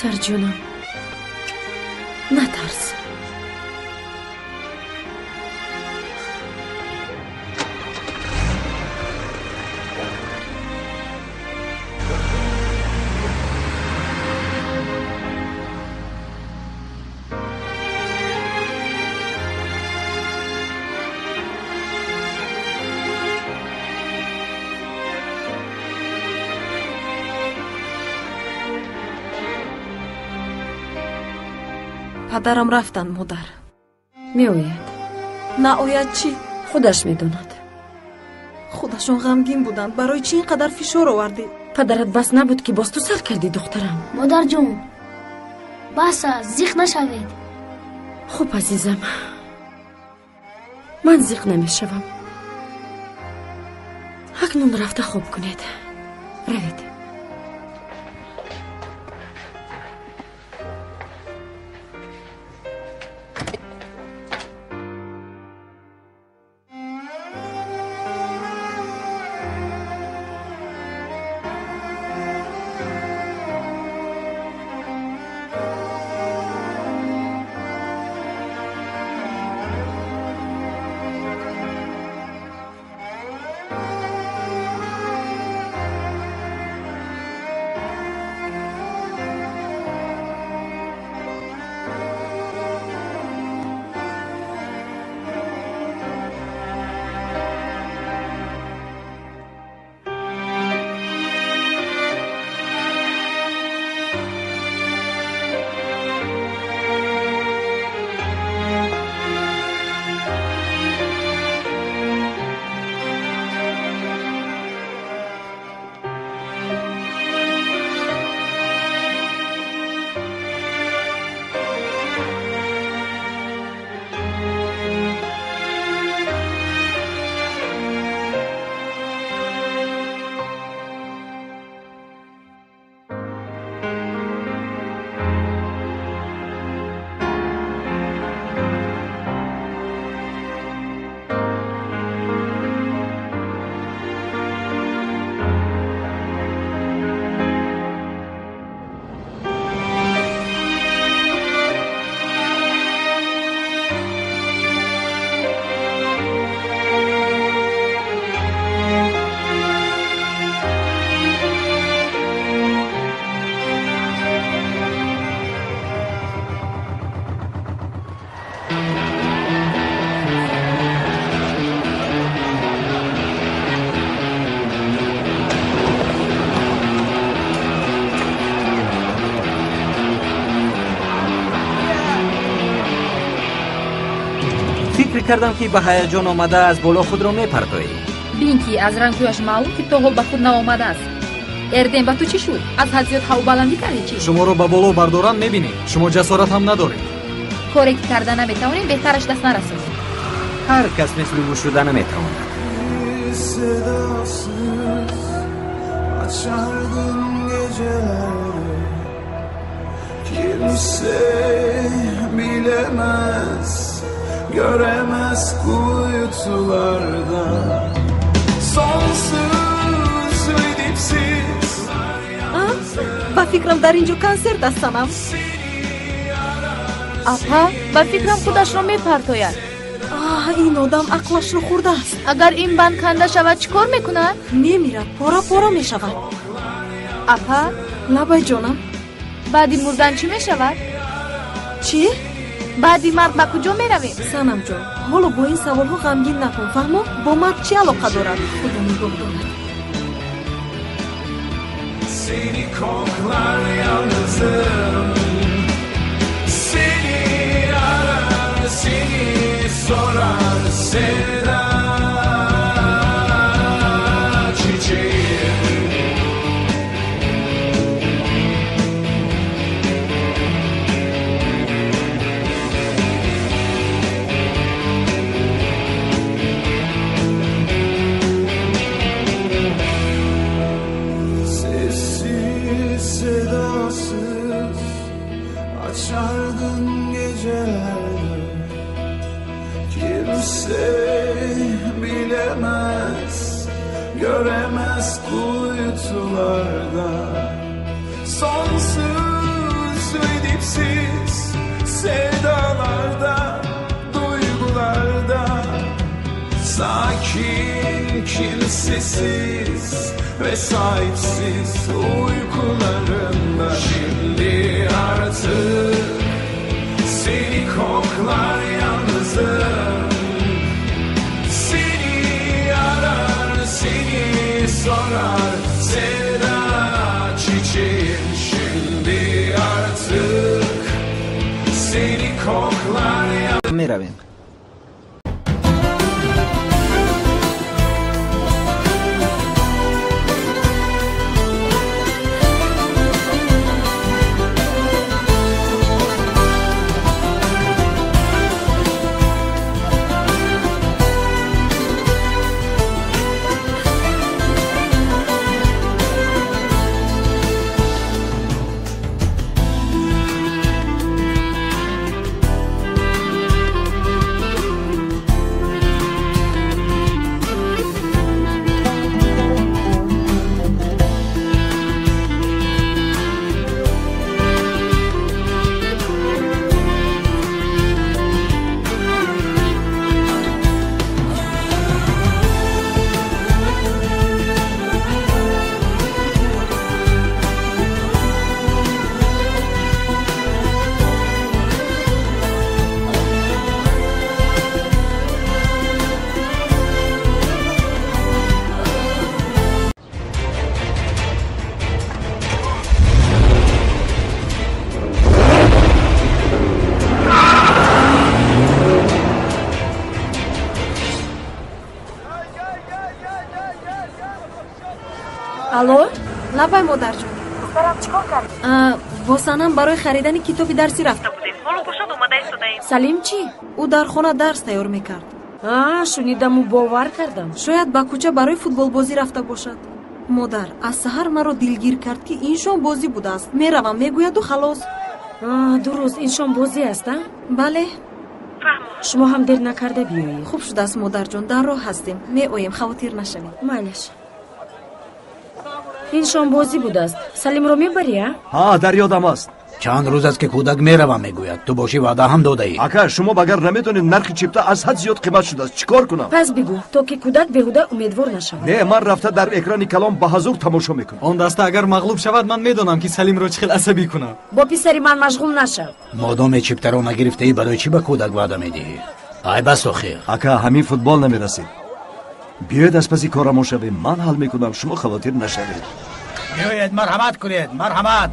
Писарҷонам, натарс. Падарам рафтанд, модар. Меояд. Наояд чӣ? Худаш медонад. Худашон ғамгин буданд. Барои чӣ ин қадар фишор овардӣ? Падарат бас набуд, ки боз ту сар кардӣ, духтарам. Модарҷон, бас аст, зиқ нашавед. Хуб, азизам, ман зиқ намешавам. Акнун рафта хоб кунед. Равед. Фикр кардам, ки ба ҳаяҷон омада аз боло худро мепартоӣ. Бин, ки аз рангҳояш маълум, ки то ҳол ба худ наомадааст. Эрдем, ба ту чӣ шуд? Аз ҳад зиёд ҳавобаландӣ кардӣ чӣ? Шуморо ба боло бардорам, мебинед, шумо ҷасорат ҳам надоред. Коре ки карда наметавонем, беҳтараш даст нарасонем. Ҳар кас мисли ӯ шуда наметавонад. Sedasız açardın gecelerde. Kimse bilemez, göremez kuytularda. Sonsuz ve dipsiz. Ба фикрам, дар ин ҷо консерт аст, Санам. Апа, ба фикрам, худашро мепартояд. Ин одам ақлашро хӯрдааст. Агар ин банд канда шавад, чӣ кор мекунад? Мемирад, пора пора мешавад. Апа. Лабай, ҷонам. Баъди мурдан чӣ мешавад? Чӣ? Баъди марг ба куҷо меравем? Санамҷон, ҳоло бо ин саволҳо ғамгин накун, фаҳмо? Бо марг чӣ алоқа дорад? Худо нигоҳ дорад. Seni koklar yalnızım. Seni arar, seni sorar sevda çiçeğim. Sessiz sedasız açardın gecelerde. Kimse bilemez, göremez kuytularda. Sonsuz ve dipsiz sevdalarda, duygularda. Sakin, kimsesiz ve sahipsiz uykularında. Şimdi artık seni koklar yalnızım. Seni arar, seni sorar sevda çiçeğim. Şimdi artık seni меравем. Алло? Лабай, модарҷон. Духтарам, чӣ кор кардӣ? Бо санам барои харидани китоби дарсӣ рафта будем. Ҳоло бошад омада истодаем. Салим чӣ? Ӯ дар хона дарс тайёр мекард. Шунидаму бовар кардам. Шояд ба кӯча барои футболбозӣ рафта бошад. Модар, аз саҳар маро дилгир кард, ки ин шом бозӣ будааст. Меравам, мегӯяду халос. Дуруст, ин шом бозӣ аст, а? Бале. Шумо ҳам дер накарда биёед. Хуб шудааст, модарҷон, дар роҳ ҳастем. Меоем, хавотир нашавед. Майлаш. Ин шом бозӣ будааст. Салимро мебарӣ, а? Ҳа, дар ёдам аст. Чанд рӯз аст, ки кӯдак меравам мегӯяд. Ту бошӣ ваъда ҳам додаӣ. Ака, шумо багар намедонед, нархи чипта аз ҳад зиёд қимат шудааст. Чӣ кор кунам? Пас бигӯ, то ки кӯдак беҳуда умедвор нашавад. Не, ман рафта дар экрани калон ба ҳазур тамошо мекунам. Он даста агар мағлуб шавад, ман медонам, ки Салимро чӣ хел асабӣ кунам. Бо писари ман машғул нашав. Модоме чиптаро нагирифтаӣ, барои чӣ ба кӯдак ваъда медиҳӣ? Ай бас охир. Ака, ҳамин футбол намерасид. Биёед аз паси корамо шавем, ман ҳал мекунам, шумо хавотир нашавед. Биёед, марҳамат кунед, марҳамат.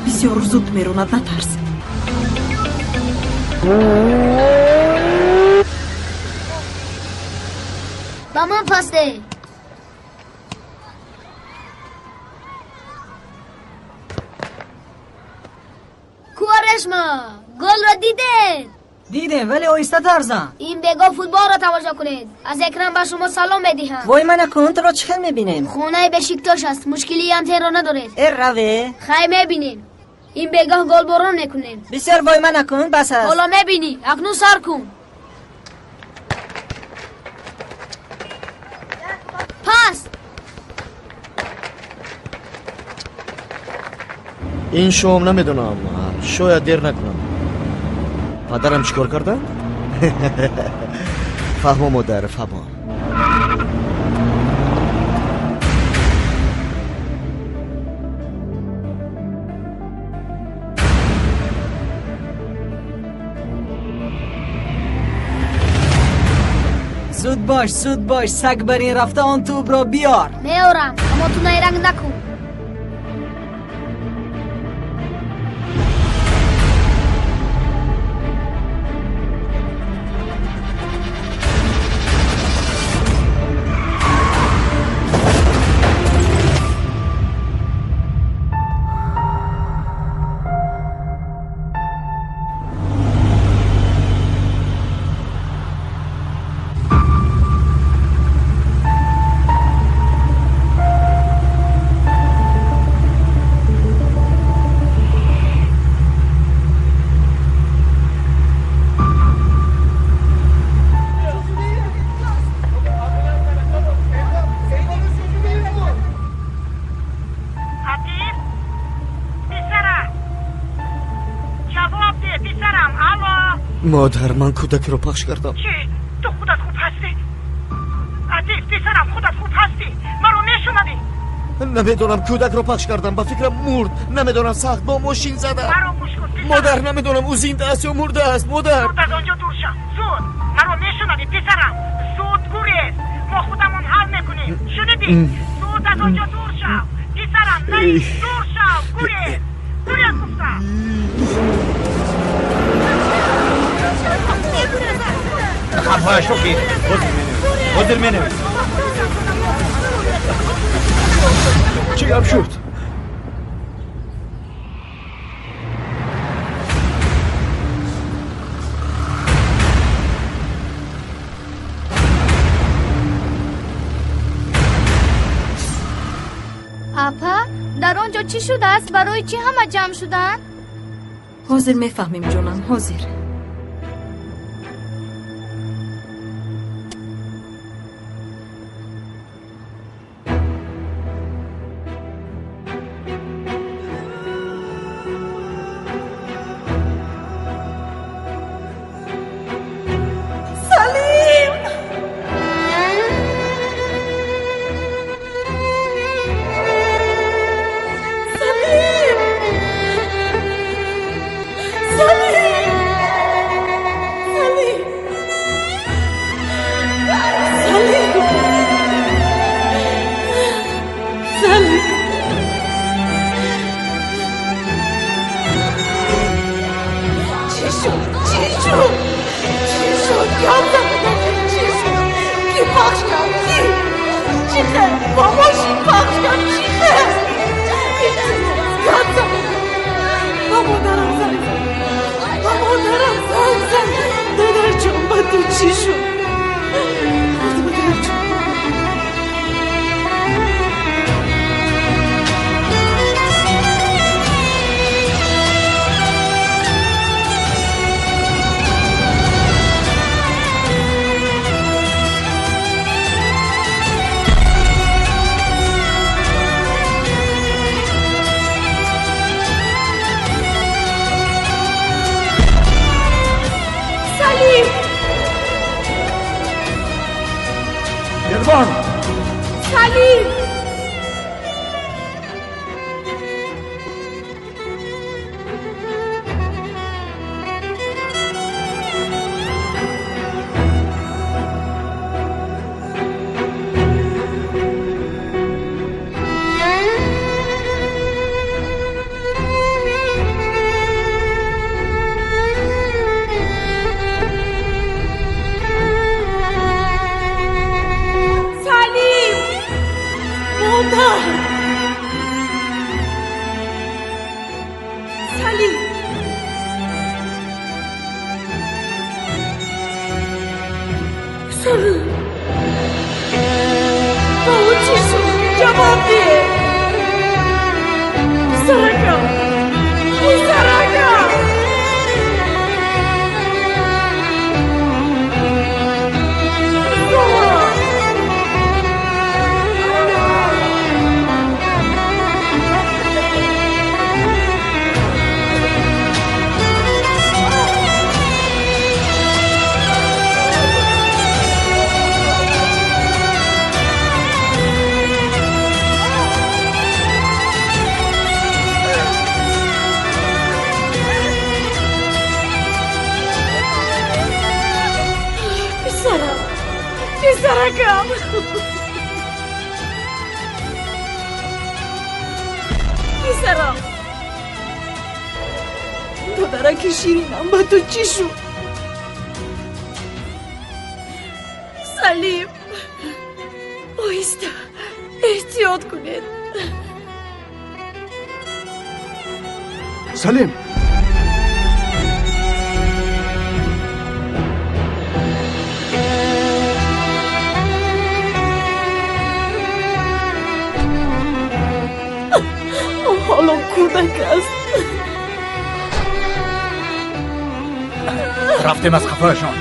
Бисёр зуд меронад, натарс. Ба ман пас деҳ. Куарешма, голро дидед? Дидем, вале оҳистатар зан. Ин бегоҳ футболро тамошо кунед. Аз экран ба шумо салом медиҳам. Вой, мана кун, туро чӣ хел мебинем? Хонаи Бешиктош аст, мушкилии антенро надоред. Э, раве. Хай, мебинем. Ин бегоҳ голборон мекунем. Бисёр вой мана кун, бас аст. Ҳоло мебинӣ, акнун сар кун. Пас. Ин шом намедонам, шояд дер накунам. Падарам чӣ кор карда? Фаҳмо, модар, фаҳмо. Зуд бош, зуд бош, саг бар ин рафта он тӯбро биёр. Меорам, аммо ту найранг накун. Модар, ман кӯдакро пахш кардам. Чӣ? Ту худат хуб ҳастӣ? Атиф, писарам, худат хуб ҳастӣ? Маро мешунавӣ? Намедонам, кӯдакро пахш кардам, ба фикрам мурд. Намедонам, сахт бо мошин зада. Маро гӯш кун, писарам. Модар, намедонам, ӯ зинда аст ё мурда аст. Модар, зуд аз он ҷо дур шав, зуд. Маро мешунавӣ, писарам? Зуд гурез, мо худамон ҳал мекунем. Шунидӣ? Зуд аз он ҷо дур шав, писарам. Дур шав, гурез, гурез гуфтам. Қафояшро гир. Ҳозир менавис. Чӣ гап шуд? Апа, дар он ҷо чӣ шудааст? Барои чӣ ҳама ҷамъ шуданд? Ҳозир мефаҳмем, ҷонам, ҳозир. Салим! Ҳоло кӯдак аст. Рафтем аз қафояшон.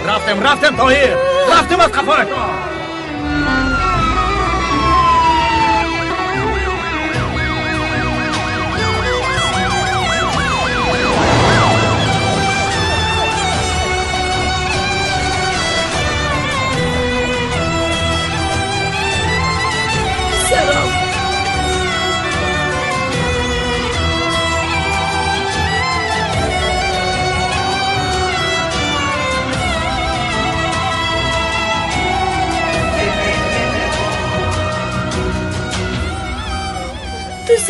Рафтем, рафтем, Тоҳир! Рафтем аз қафояшон!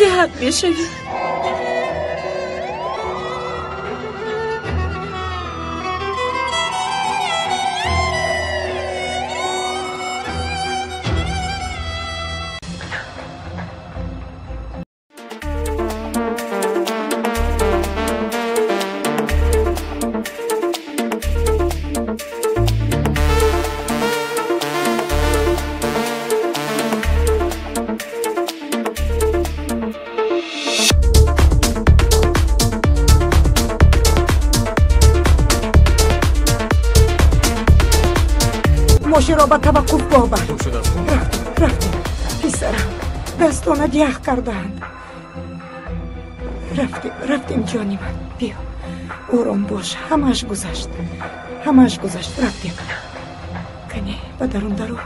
Сиҳат мешавӣ. Мошинро ба таваққуфгоҳ бар. Рафтем, писарам. Дастонат ях кардаанд. Рафтем, рафтем, ҷони ман. Биё. Ором бош, ҳамааш гузашт. Ҳамааш гузашт, рафтем. Кане, ба дарун даро.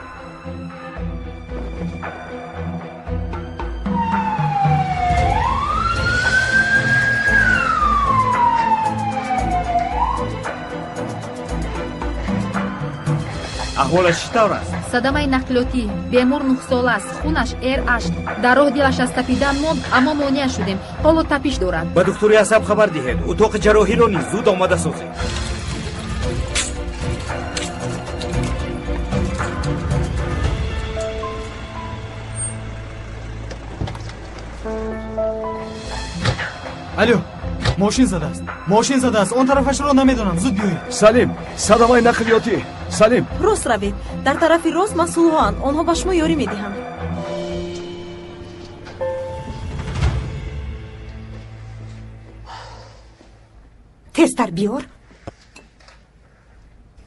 Аҳволаш чӣ тавр аст? Садамаи нақлиётӣ. Бемор 9сола аст, хунаш Rh. Дар роҳ дилаш аз тапидан монд, аммо монеа шудем. Ҳоло тапиш дорад. Ба духтури асаб хабар диҳед. Утоқи ҷарроҳиро низ зуд омода созед. Алё, мошин задааст, мошин задааст. Он тарафашро намедонам, зуд биёед. Салим, садамаи нақлиётӣ. Салим, рост равед. Дар тарафи рост масъулҳоанд, онҳо ба шумо ёрӣ медиҳанд. Тезтар биёр.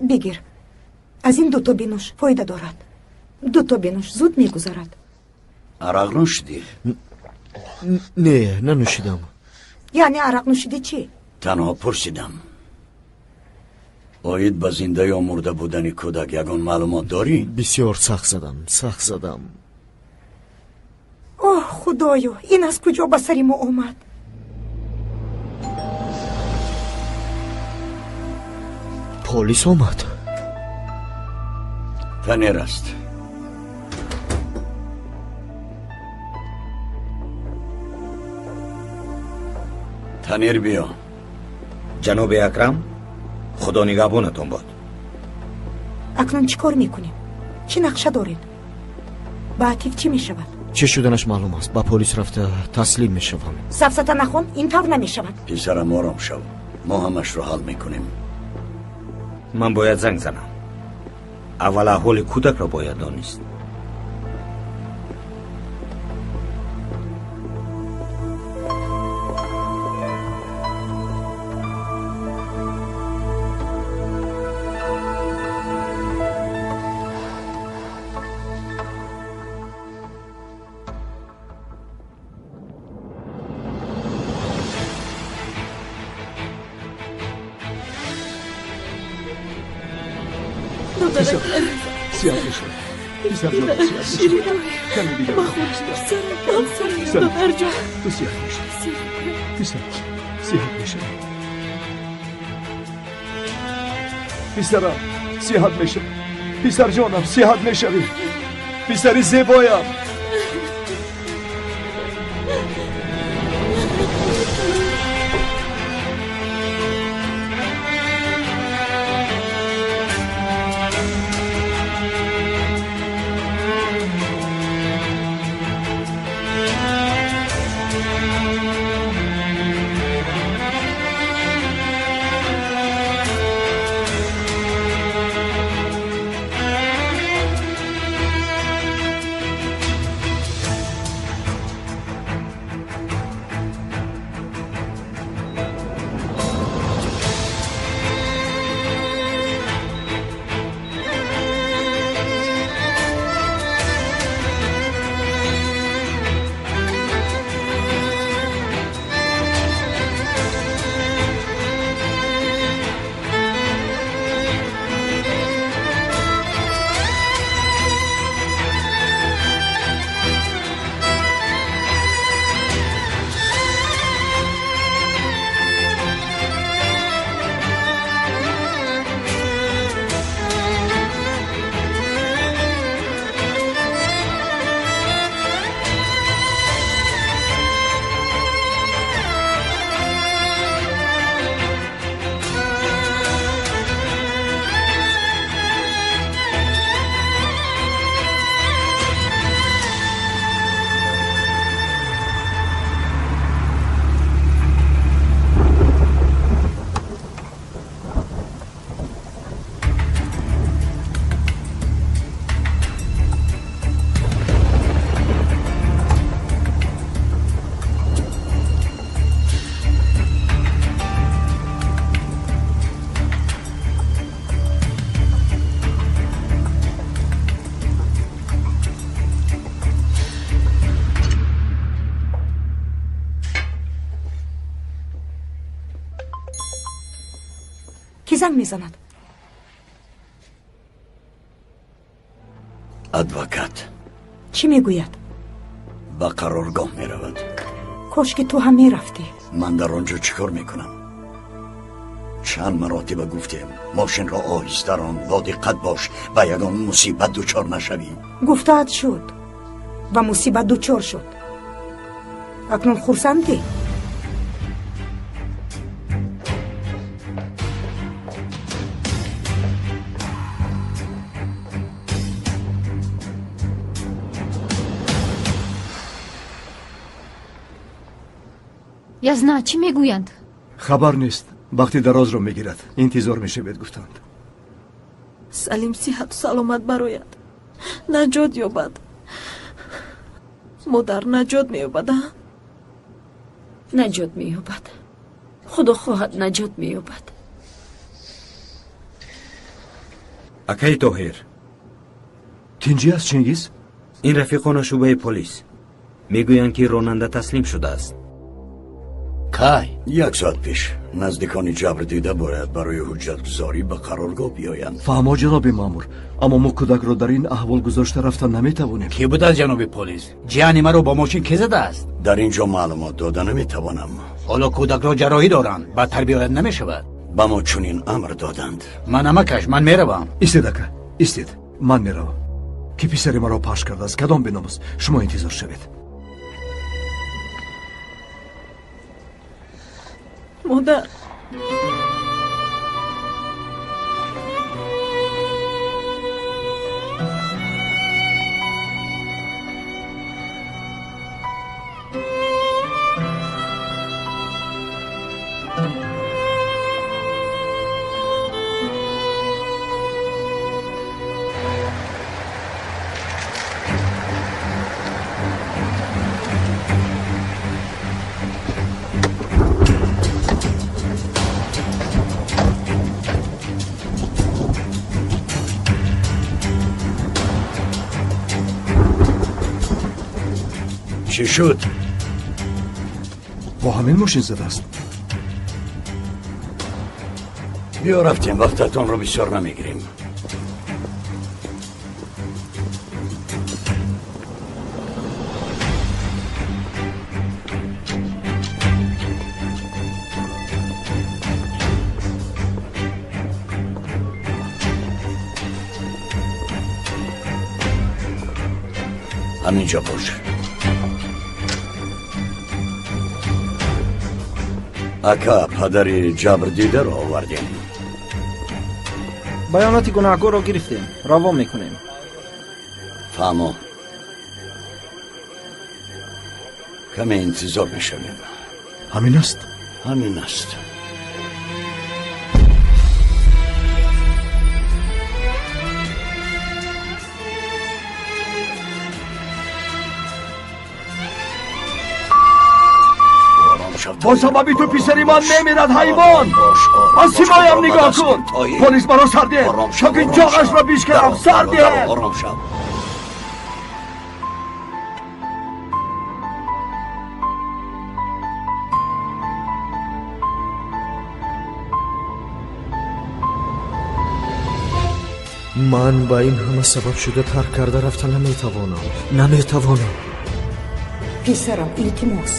Бигир. Аз ин дуто бинӯш, фоида дорад. Дуто бинӯш, зуд мегузарад. Арақ нӯшидӣ? Не, нанӯшидам. Яъне арақ нӯшидӣ чӣ? Танҳо пурсидам. Оид ба зинда ё мурда будани кӯдак ягон маълумот дорӣ? Бисёр сахт задам, сахт задам. Оҳ, худоё, ин аз куҷо ба сари мо омад? Полис омад. Танер аст. Танер биё. Ҷаноби Акрам, худо нигаҳбонатон бод. Акнун чӣ кор мекунем? Чӣ нақша доред? Ба Атиф чӣ мешавад? Чӣ шуданаш маълум аст. Ба полис рафта таслим мешавам. Сафсата нахон, ин тавр намешавад. Писарам, ором шав. Мо ҳамашро ҳал мекунем. Ман бояд занг занам. Аввал аҳволи кӯдакро бояд донист. تو سیاه میشی پسر، سیاه میشی پسرم، سیاه میشی پسر جانم، سیاه میشوی پسری زیبایم. Кӣ занг мезанад? Адвокат. Чӣ мегӯяд? Ба қароргоҳ меравад. Кош ки ту ҳам мерафтӣ. Ман дар он ҷо чӣ кор мекунам? Чанд маротиба гуфтем, мошинро оҳиста рон, бо диққат бош, ба ягон мусибат дучор нашавӣ. Гуфтаат шуд, ба мусибат дучор шуд. Акнун хурсандӣ? Язна, чӣ мегӯянд? Хабар нест. Вақти дарозро мегирад. Интизор мешавед, гуфтанд. Салим сиҳату саломат барояд, наҷот ёбад. Модар, наҷот меёбад, а? Наҷот меёбад. Худо хоҳад, наҷот меёбад. Акаи Тоҳир. Тинҷӣ аст, Чингиз? Ин рафиқона шӯъбаи полис мегӯянд, ки ронанда таслим шудааст. Кай? Як соат пеш. Наздикони ҷабрдида бояд барои ҳуҷҷатгузорӣ ба қароргоҳ биёянд. Фаҳмо, ҷаноби маъмур, аммо мо кӯдакро дар ин аҳвол гузошта рафта наметавонем. Кӣ будааст, ҷаноби полис? Ҷияни маро бо мошин кӣ задааст? Дар ин ҷо маълумот дода наметавонам. Ҳоло кӯдакро ҷарроҳӣ доранд, бадтар биёяд намешавад. Ба мо чунин амр доданд. Ман амакаш, ман меравам. Истед, ака, истед, ман меравам. Ки писари маро пахш кардааст, кадом беномус? Шумо интизор шавед. Модар. Чӣ шуд? Бо ҳамин мошин задааст. Биё рафтем, вақтатонро бисёр намегирем. Ҳаминҷо бош. Ака, падари ҷабрдидаро овардем. Баёноти гунаҳгорро гирифтем, равон мекунем. Фаҳмо. Каме интизор мешавем. Ҳамин аст? Ҳамин аст. Бо сабаби ту писари ман мемирад, ҳайвон! Ба симоям нигоҳ кун! Полис маро сар диҳед, то ки ҷоғашро бишканам! Сар диҳед! Ором шав. Ман ба ин ҳама сабаб шуда тарк карда рафта наметавонам. Наметавонам. Писарам, илтимос.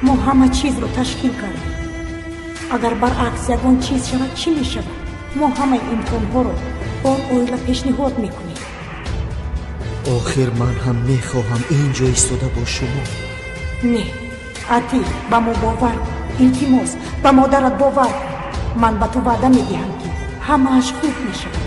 Мо ҳама чизро ташкил кардем. Агар баръакс ягон чиз шавад, чӣ мешавад? Мо ҳамаи имконҳоро ба он оила пешниҳод мекунем. Охир ман ҳам мехоҳам ин ҷо истода бо шумо. Не, Атил, ба мо бовар кун. Илтимос, ба модарат бовар кун. Ман ба ту ваъда медиҳам, ки ҳамааш хуб мешавад.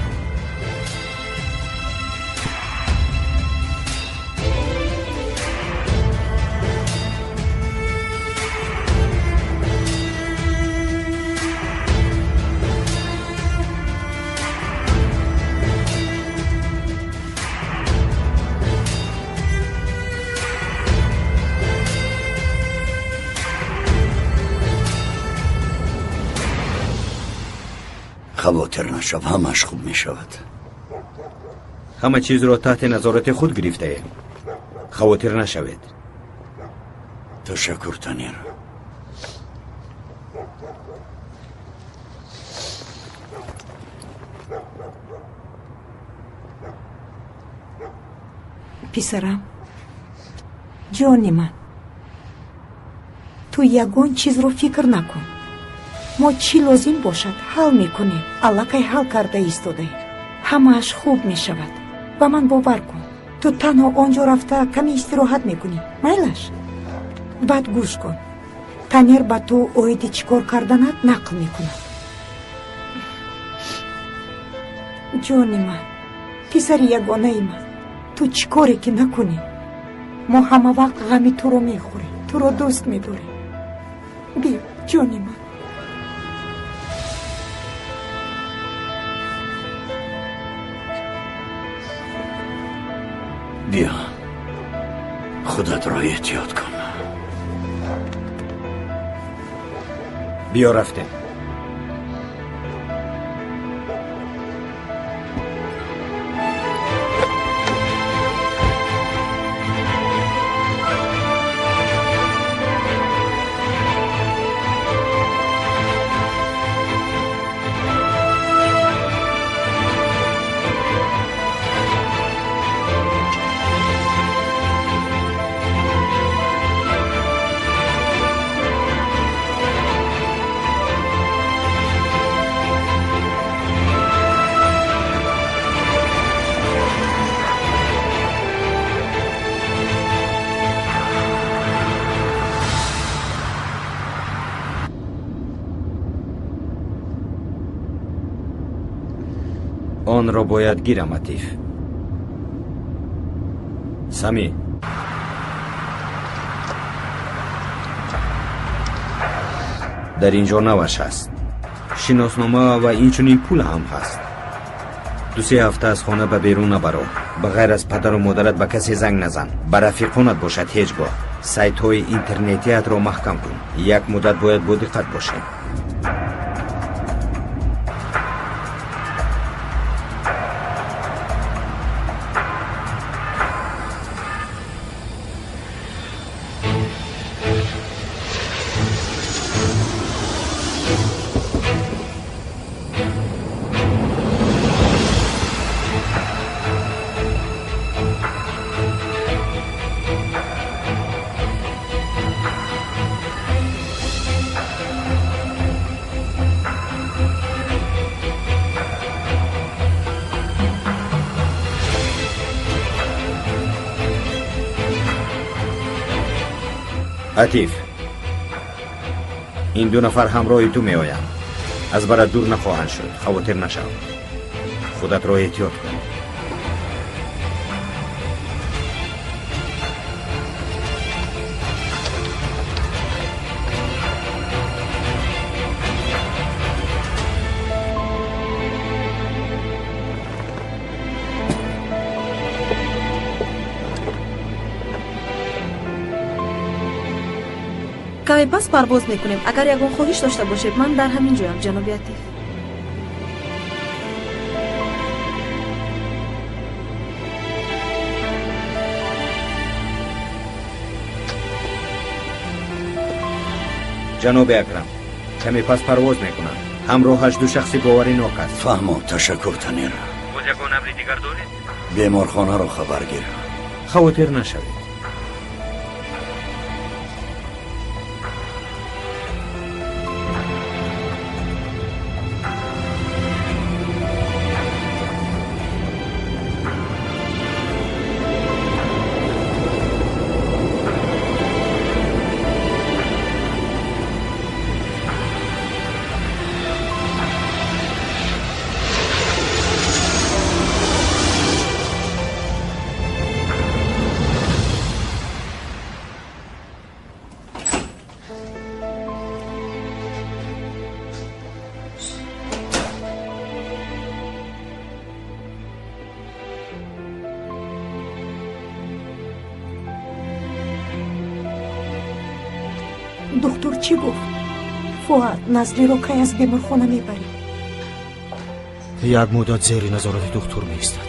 Хавотир нашав, ҳамааш хуб мешавад. Ҳама чизро таҳти назорати худ гирифтаем. Хавотир нашавед. Ташаккур, Танир. Писарам, ҷони ман, ту ягон чизро фикр накун. Мо чӣ лозим бошад ҳал мекунем. Аллакай ҳал карда истодаем. Ҳамааш хуб мешавад. Ба ман бовар кун. Ту танҳо он ҷо рафта каме истироҳат мекунӣ. Майлаш? Баъд гӯш кун. Танер ба ту оиди чӣ кор карданат нақл мекунад. Ҷони ман, писари ягонаи ман, ту чӣ коре ки накунӣ, мо ҳама вақт ғами туро мехӯрем, туро дӯст медорем. Биё, ҷони ман. Биё, худатро эҳтиёт кун. Биё, рафтем. Онро бояд гирам, Атиф. Сами, дар ин ҷо наваш ҳаст, шиноснома ва инчунин пул ҳам ҳаст. 2-3 ҳафта аз хона ба берун набаро. Ба ғайр аз падару модарат ба касе занг назан. Ба рафиқонат бошад ҳеҷ гоҳ. Сайтҳои интернетиатро маҳкам кун. Як муддат бояд бодиққат бошем. Атиф, ин 2 нафар ҳамроҳи ту меоянд. Аз барат дур нахоҳанд шуд. Хавотир нашав. Худатро эҳтиёт кун. Каме пас парвоз мекунем. Агар ягон хоҳиш дошта бошед, ман дар ҳамин ҷоям, ҷаноби Атиф. Ҷаноби Акрам, каме пас парвоз мекунам. Ҳамроҳаш 2 шахси боваринок аст. Фаҳмо, ташаккур, Танер. Боз ягон амри дигар доред? Беморхонаро хабар гир. Хавотир нашавед. Духтур чӣ гуфт? Фуад, Назлиро кай аз беморхона мебарӣ? Як муддат зери назорати духтур меистад.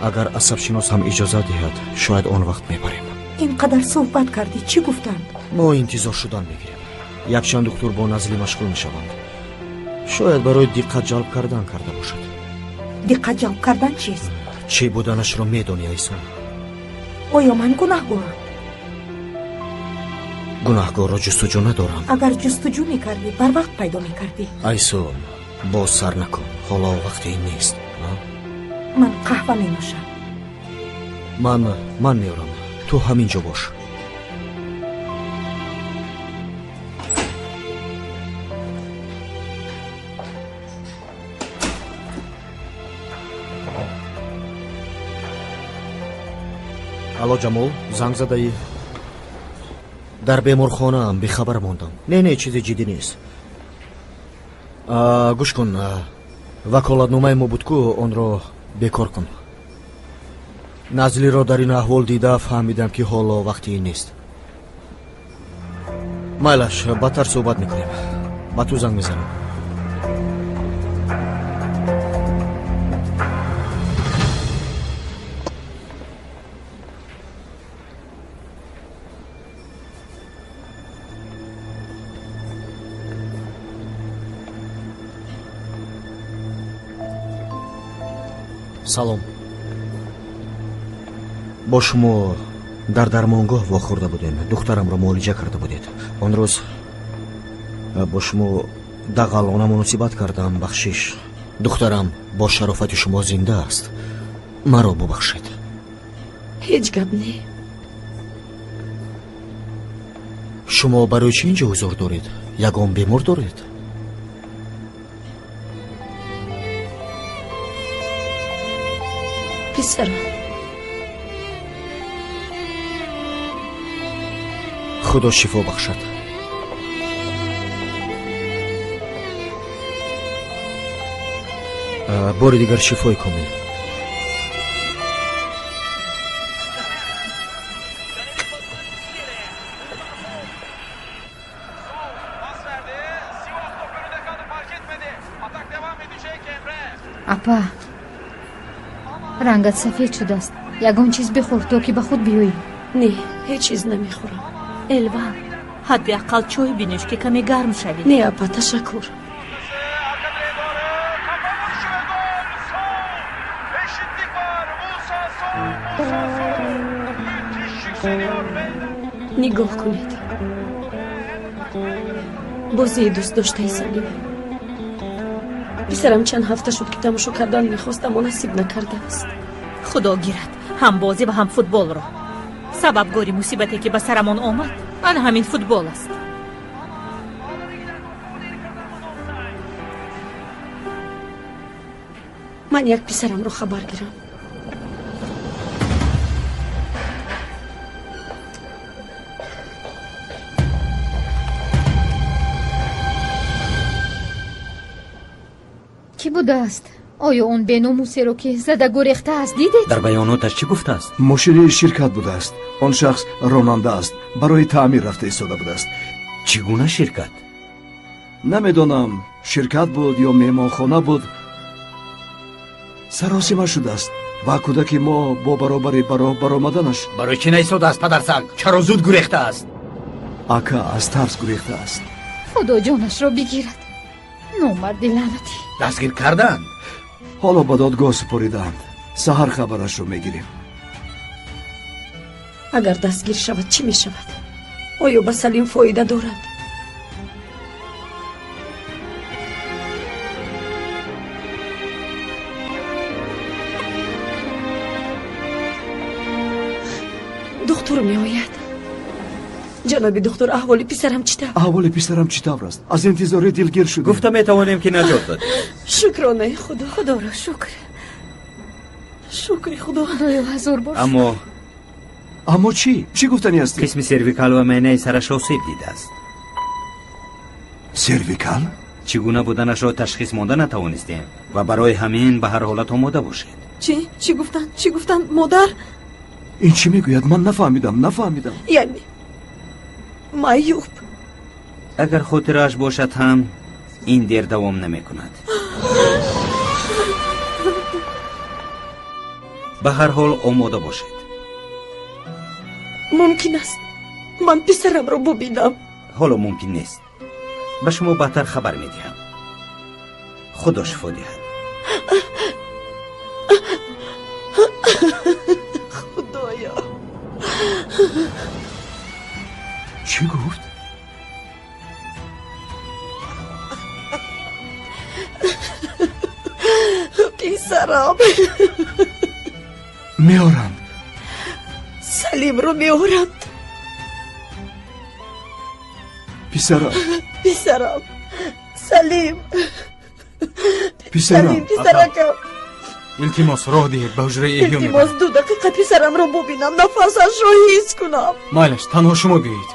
Агар асабшинос ҳам иҷозат диҳад, шояд он вақт мебарем. Ин қадар суҳбат кардӣ, чӣ гуфтанд? Мо интизор шудан мегирем. Якчанд духтур бо Назлӣ машғул мешаванд. Шояд барои диққат ҷалб кардан карда бошад. Диққат ҷалб кардан чист? Чӣ буданашро медонӣ, Айсун? Оё ман гунаҳгорам? Гунаҳгорро ҷустуҷӯ надорам. Агар ҷустуҷӯ мекардӣ, барвақт пайдо мекардӣ. Айсун, боз сар накун. Ҳоло вақти ин нест. Ман қаҳва менӯшам. Ман меорам. Ту ҳамин ҷо бош. Алло, Ҷамол, занг задаӣ? Дар беморхонаам, бехабар мондам. Не, не, чизи ҷиддӣ нест. Гӯш кун, ваколатномаи мо буд ку, онро бекор кун. Назлиро дар ин аҳвол дида фаҳмидам, ки ҳоло вақти ин нест. Майлаш, баъдтар суҳбат мекунем. Ба ту занг мезанам. Салом. Бо шумо дар дармонгоҳ вохӯрда будем. Духтарамро муолиҷа карда будед. Он рӯз бо шумо дағалона муносибат кардам. Бахшиш. Духтарам бо шарофати шумо зинда аст. Маро бубахшед. Ҳеҷ гап не. Шумо барои чӣ инҷо ҳузур доред? Ягон бемор доред? Писарам. Худо шифо бахшад. Бори дигар шифои комил. Апа, рангат сафед шудааст. Ягон чиз бихӯр, то ки ба худ биёӣ. Не, ҳеҷ чиз намехӯрам. Элван, ҳадди ақал чой бинӯш, ки каме гарм шавӣ. Не, апа, ташаккур. Нигоҳ кунед. Бозии дӯстдоштаи Салим. Писарам чанд ҳафта шуд, ки тамошо кардан мехост, аммо насиб накардааст. Худо гирад ҳам бозӣ ва ҳам футболро. Сабабгори мусибате, ки ба сарамон омад, ана ҳамин футбол аст. Ман як писарамро хабар гирам. Кӣ будааст? Оё он беномусеро, ки зада гурехтааст, дидед? Дар баёноташ чӣ гуфтааст? Мошини ширкат будааст. Он шахс ронанда аст, барои таъмир рафта истода будааст. Чӣ гуна ширкат? Намедонам, ширкат буд ё меҳмонхона буд. Саросима шудааст ва кӯдаки мо бо баробари ба роҳ баромаданаш. Барои чӣ наистодааст, падарсаг? Чаро зуд гурехтааст? Ака, аз тарс гурехтааст. Худо ҷонашро бигирад. Номарди лаънатӣ. Дастгир карданд? Ҳоло ба додгоҳ супоридаанд. Саҳар хабарашро мегирем. Агар дастгир шавад, чӣ мешавад? Оё ба Салим фоида дорад? Духтур меояд. Ҷаноби духтур, аҳволи писарам чӣ тавр? Аҳволи писарам чӣ тавр аст? Аз интизорӣ дилгир шудем. Гуфта метавонем, ки наҷот додем. Шукронаи Худо. Худоро шукр. Шукри Худо. Худоё, ҳазор бор. Аммо чӣ? Чӣ гуфтанӣ ҳастӣ? Қисми сервикал ва майнаи сараш осеб дидааст. Сервикал? Чӣ гуна буданашро ташхис монда натавонистем ва барои ҳамин ба ҳар ҳолат омода бошед. Чӣ? Чӣ гуфтанд? Чӣ гуфтанд, модар? Ин чӣ мегӯяд? Ман нафаҳмидам, нафаҳмидам. Яъне маъюб. Агар хотирааш бошад ҳам, ин дер давом намекунад. Ба ҳар ҳол омода бошед. Мумкин аст ман писарамро бубинам? Ҳоло мумкин нест. Ба шумо баъдтар хабар медиҳам. Худо шифо диҳад. Меоранд. Салимро меоранд. Писарам. Писарам. Салим. Писарам. Салим, писаракам. Илтимос, роҳ диҳед, ба ҳуҷраи эҳё мебарам. Илтимос, 2 дақиқа писарамро бубинам, нафасашро ҳис кунам. Майлаш, танҳо шумо биёед.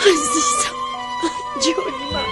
Азизам, ҷони ман.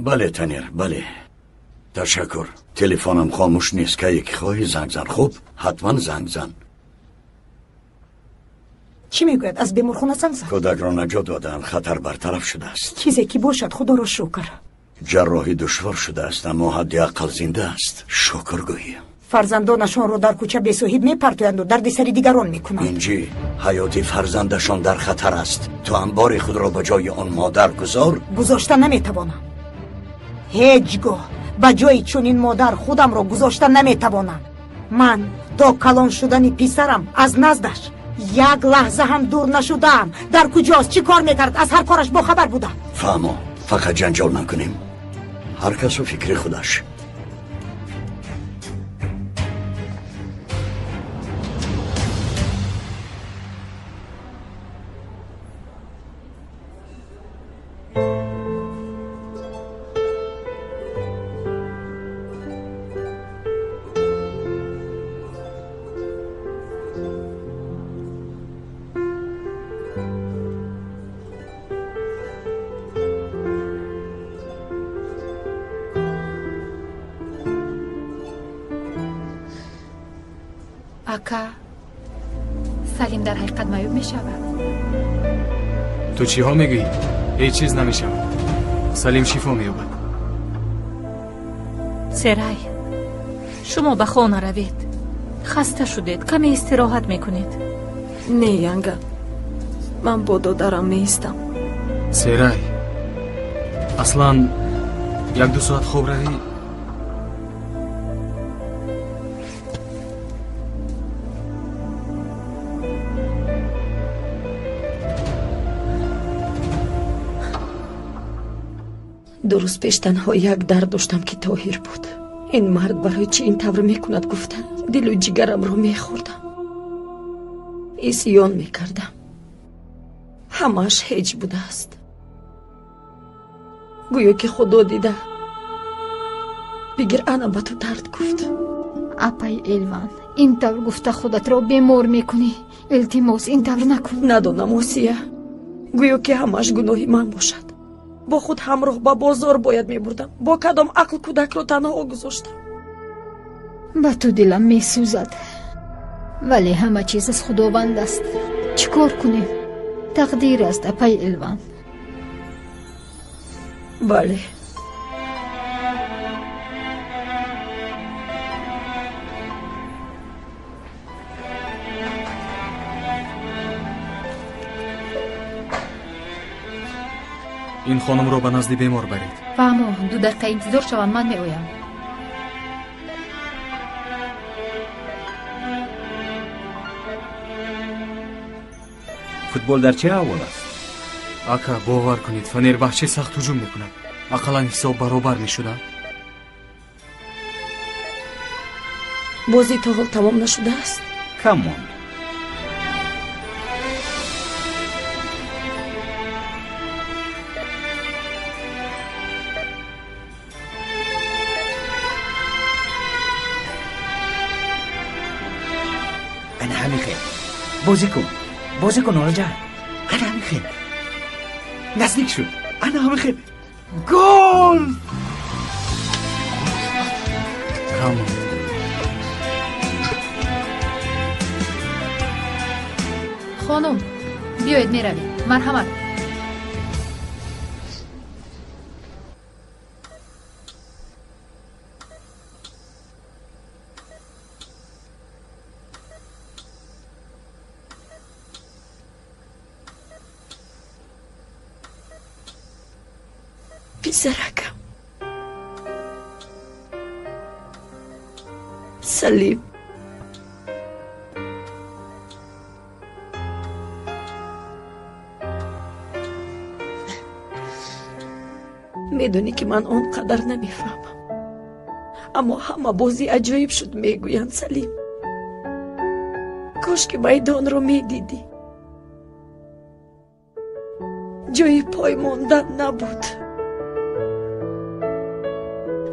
Бале, Танир, бале. Ташаккур. Телефонам хомӯш нест. Кае ки хоҳӣ занг зан. Хуб, ҳатман занг зан. Чӣ мегӯяд? Аз беморхона занг зад? Кӯдакро наҷот додаанд, хатар бартараф шудааст. Чизе ки бошад, худоро шукр. Ҷарроҳӣ душвор шудааст, аммо ҳадди ақал зинда аст. Шукр гӯем. Фарзандонашонро дар кӯча бесоҳиб мепартоянду дарди сари дигарон мекунанд. Инҷи, ҳаёти фарзандашон дар хатар аст. Ту амбори худро ба ҷои он модар гузор. Гузошта наметавонам. Ҳеҷ гоҳ ба ҷои чунин модар худамро гузошта наметавонам. Ман то калон шудани писарам аз наздаш як лаҳза ҳам дур нашудаам. Дар куҷост, чӣ кор мекард, аз ҳар кораш бохабар будам. Фаҳмо, фақат ҷанҷол накунем. Ҳар касу фикри худаш. Ака, Салим дар ҳақиқат маъюб мешавад. Ту чиҳо мегӯӣ? Ҳеҷ чиз намешавад. Салим шифо меёбад. Серай, шумо ба хона равед. Хаста шудед, каме истироҳат мекунед. Не, Янга, ман бо додарам меистам. Серай, аслан 1-2 соат хоб равӣ. Ду рӯз пеш танҳо як дард доштам, ки Тоҳир буд. Ин мард барои чӣ ин тавр мекунад гуфта, дилу ҷигарамро мехӯрдам, исьён мекардам. Ҳамааш ҳеҷ будааст. Гӯё ки Худо дида, бигир ана ба ту дард гуфт. Апай Элван, ин тавр гуфта худатро бемор мекунӣ. Илтимос, ин тавр накун. Надонам, Осия, гӯё ки ҳамааш гуноҳи ман бошад. Бо худ ҳамроҳ ба бозор бояд мебурдам. Бо кадом ақл кӯдакро танҳо гузоштам? Ба ту дилам месӯзад, вале ҳама чиз аз Худованд аст. Чӣ кор кунем? Тақдир аст, апай Элван. Бале. Ин хонумро ба назди бемор баред. Фаҳмо, 2 дақиқа интизор шаванд, ман меоям. Футбол дар чӣ аҳвол аст? Ака, бовар кунед, Фанербахче сахт ҳуҷум мекунад. Ақаллан ҳисоб баробар мешудам. Бозӣ то ҳол тамом нашудааст? Кам монд. Бозӣ кун, бозӣ кун, Олҷа. Хел наздик шуд. Ана ҳамин хел гол. Come on. Хонум, биёед меравем. Марҳамат. Писаракам. Салим. Медонӣ ки ман он қадар намефаҳмам, аммо ҳама бозӣ аҷоиб шуд, мегӯянд. Салим, кош ки майдонро медидӣ. Ҷои пой мондан набуд.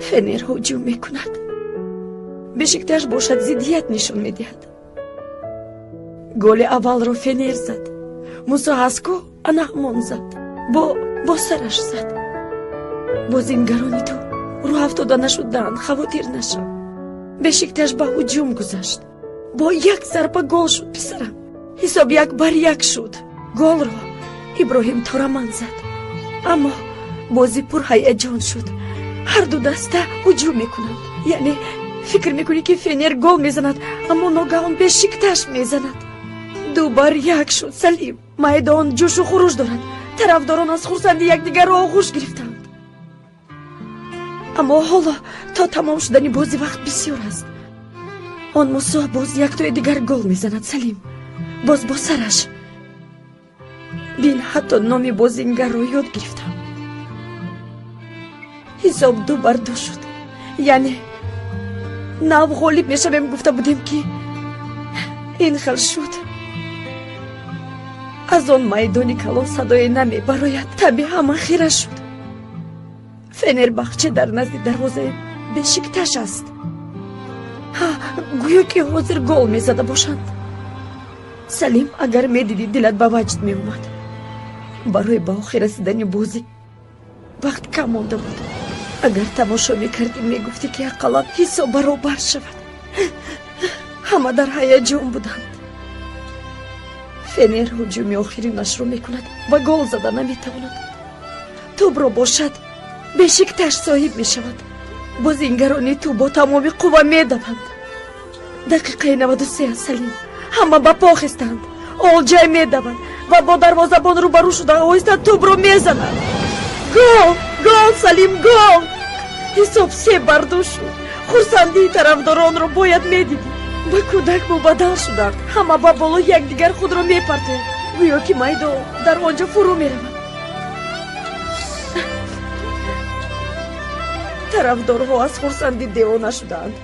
Фенер ҳуҷум мекунад, Бешикташ бошад зиддият нишон медиҳад. Голи аввалро Фенер зад, Мусо Ҳаско ана ҳамон зад, бо сараш зад. Бозингарони ту рӯ афтода нашуданд, хавотир нашав. Бешикташ ба ҳуҷум гузашт, бо як зарба гол шуд. Писарам, ҳисоб 1-1 шуд. Голро Иброҳим Тораман зад, аммо бозӣ пурҳаяҷон шуд. Ҳар ду даста ҳуҷум мекунанд. Яъне фикр мекунӣ ки Фенер гол мезанад, аммо ногаҳон Бешикташ мезанад. 2-1 шуд. Салим, майдон ҷӯшу хуруш дорад. Тарафдорон аз хурсанди якдигарро оғӯш гирифтанд. Аммо ҳоло то тамом шудани бозӣ вақт бисёр аст. Он Мусо боз яктои дигар гол мезанад. Салим, боз бо сараш. Бин, ҳатто номи бозингарро ёд гирифтам. Ҳисоб 2-2 шуд. Яъне нав ғолиб мешавем гуфта будем, ки ин хел шуд. Аз он майдони калон садое намебарояд. Таби ҳама хира шуд. Фенербахче дар назди дарвозаи Бешикташ аст. Ҳа, гӯё ки ҳозир гол мезада бошанд. Салим, агар медидӣ, дилат ба ваҷд меомад. Барои ба охир расидани бозӣ вақт кам монда буд. Агар тамошо мекардӣ, мегуфтӣ ки ақаллан ҳисоб баробар шавад. Ҳама дар ҳаяҷон буданд. Фенер ҳуҷуми охиринашро мекунад ва гол зада наметавонад. Тӯбро бошад Бешикташ соҳиб мешавад. Бозингарони ту бо тамоми қувва медаванд. Дақиқаи 93, Салим, ҳама ба по хестанд. Олҷай медаванд ва бо дарвозабон рӯбарӯ шуда оҳиста тӯбро мезананд. Гол! Гол, Салим, гол! Ҳисоб 3-2 шуд. Хурсандии тарафдоронро бояд медидӣ. Ба кӯдак мубаддал шуданд. Ҳама ба болои якдигар худро мепартоянд, гӯё ки майдон дар он ҷо фурӯ меравад. Тарафдорҳо аз хурсандӣ девона шудаанд.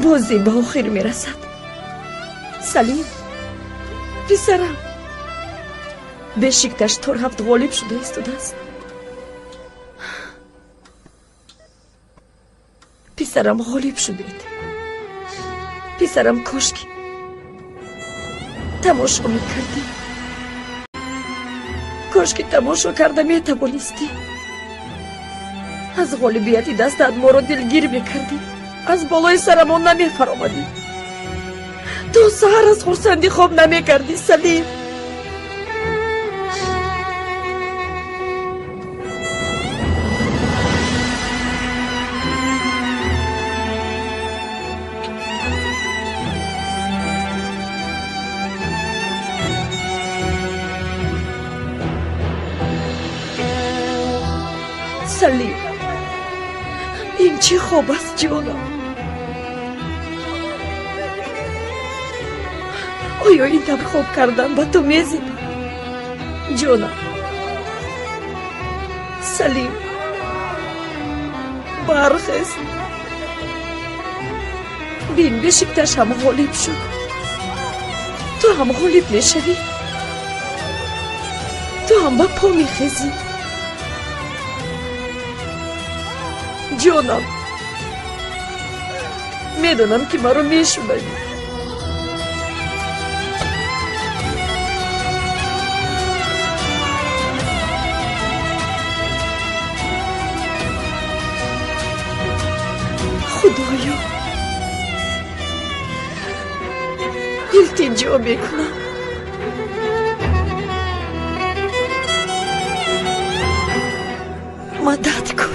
Бозӣ ба охир мерасад. Салим, писарам, Бешикташ тор ҳафт ғолиб шуда истодааст. Писарам, ғолиб шудед. Писарам, кошки тамошо мекардӣ. Кошки тамошо карда метавонистӣ. Аз ғолибияти дастаат моро дилгир мекардӣ. Аз болои сарамон намефаромадӣ. То саҳар аз хурсандӣ хоб намекардӣ. Салим, Салим, ин чӣ хоб аст, ҷонам? Оё ин тавр хоб кардан ба ту мезебад, ҷонам? Салим, бархез. Бин, Бешикташ ҳам ғолиб шуд. Ту ҳам ғолиб мешавӣ. Ту ҳам ба по мехезӣ. Ҷонам, медонам ки маро мешунавӣ. Худоё, илтиҷо мекунам. Мадад кун.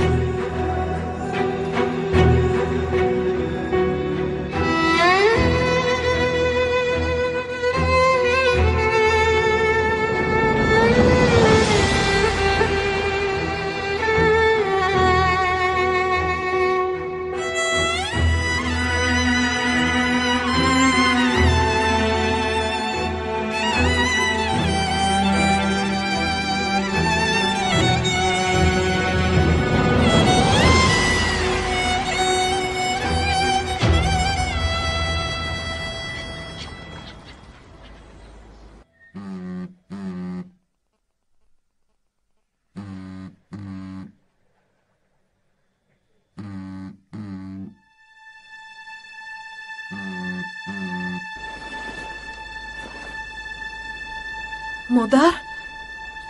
Модар,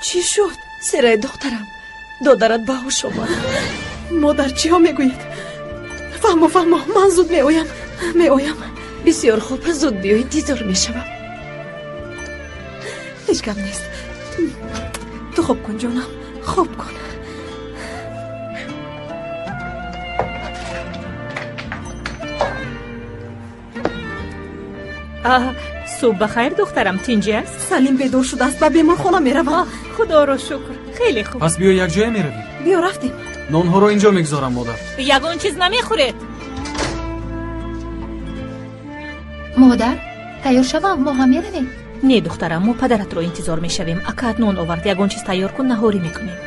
чӣ шуд? Серай духтарам, додарат ба ҳуш омад. Модар, чиҳо мегӯед? Фаҳмо, фаҳмо, ман зуд меоям, меоям. Бисёр хуб, зуд биё, интизор мешавам. Ҳеҷ гап нест. Ту хоб кун, ҷонам, хоб кун. Субҳ бахайр, духтарам, тинҷӣ аст? Салим бедор шудааст, ба беморхона меравам. Худоро шукр, хеле хуб. Пас биё якҷоя меравем. Биё, рафтем. Нонҳоро инҷо мегузорам, модар. Ягон чиз намехӯред? Модар, тайёр шавам, мо ҳам меравем? Не, духтарам, мо падаратро интизор мешавем. Акаат нон овард, ягон чиз тайёр кун, наҳорӣ мекунем.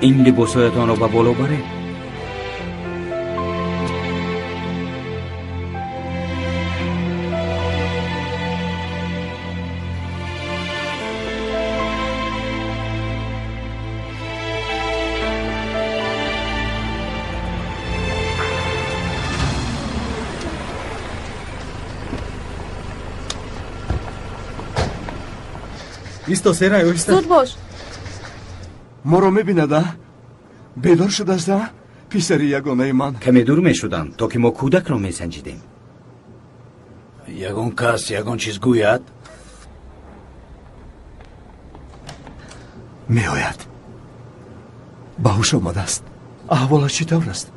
Ин либосҳоятонро ба боло баред. Исто, Серай, оҳиста. Зуд бош. Моро мебинад, а? Бедор шудааст, а? Писари ягонаи ман. Каме дур мешуданд, то ки мо кӯдакро месанҷидем. Ягон кас ягон чиз гӯяд? Меояд. Ба ҳуш омадааст. Аҳволаш чӣ тавр аст?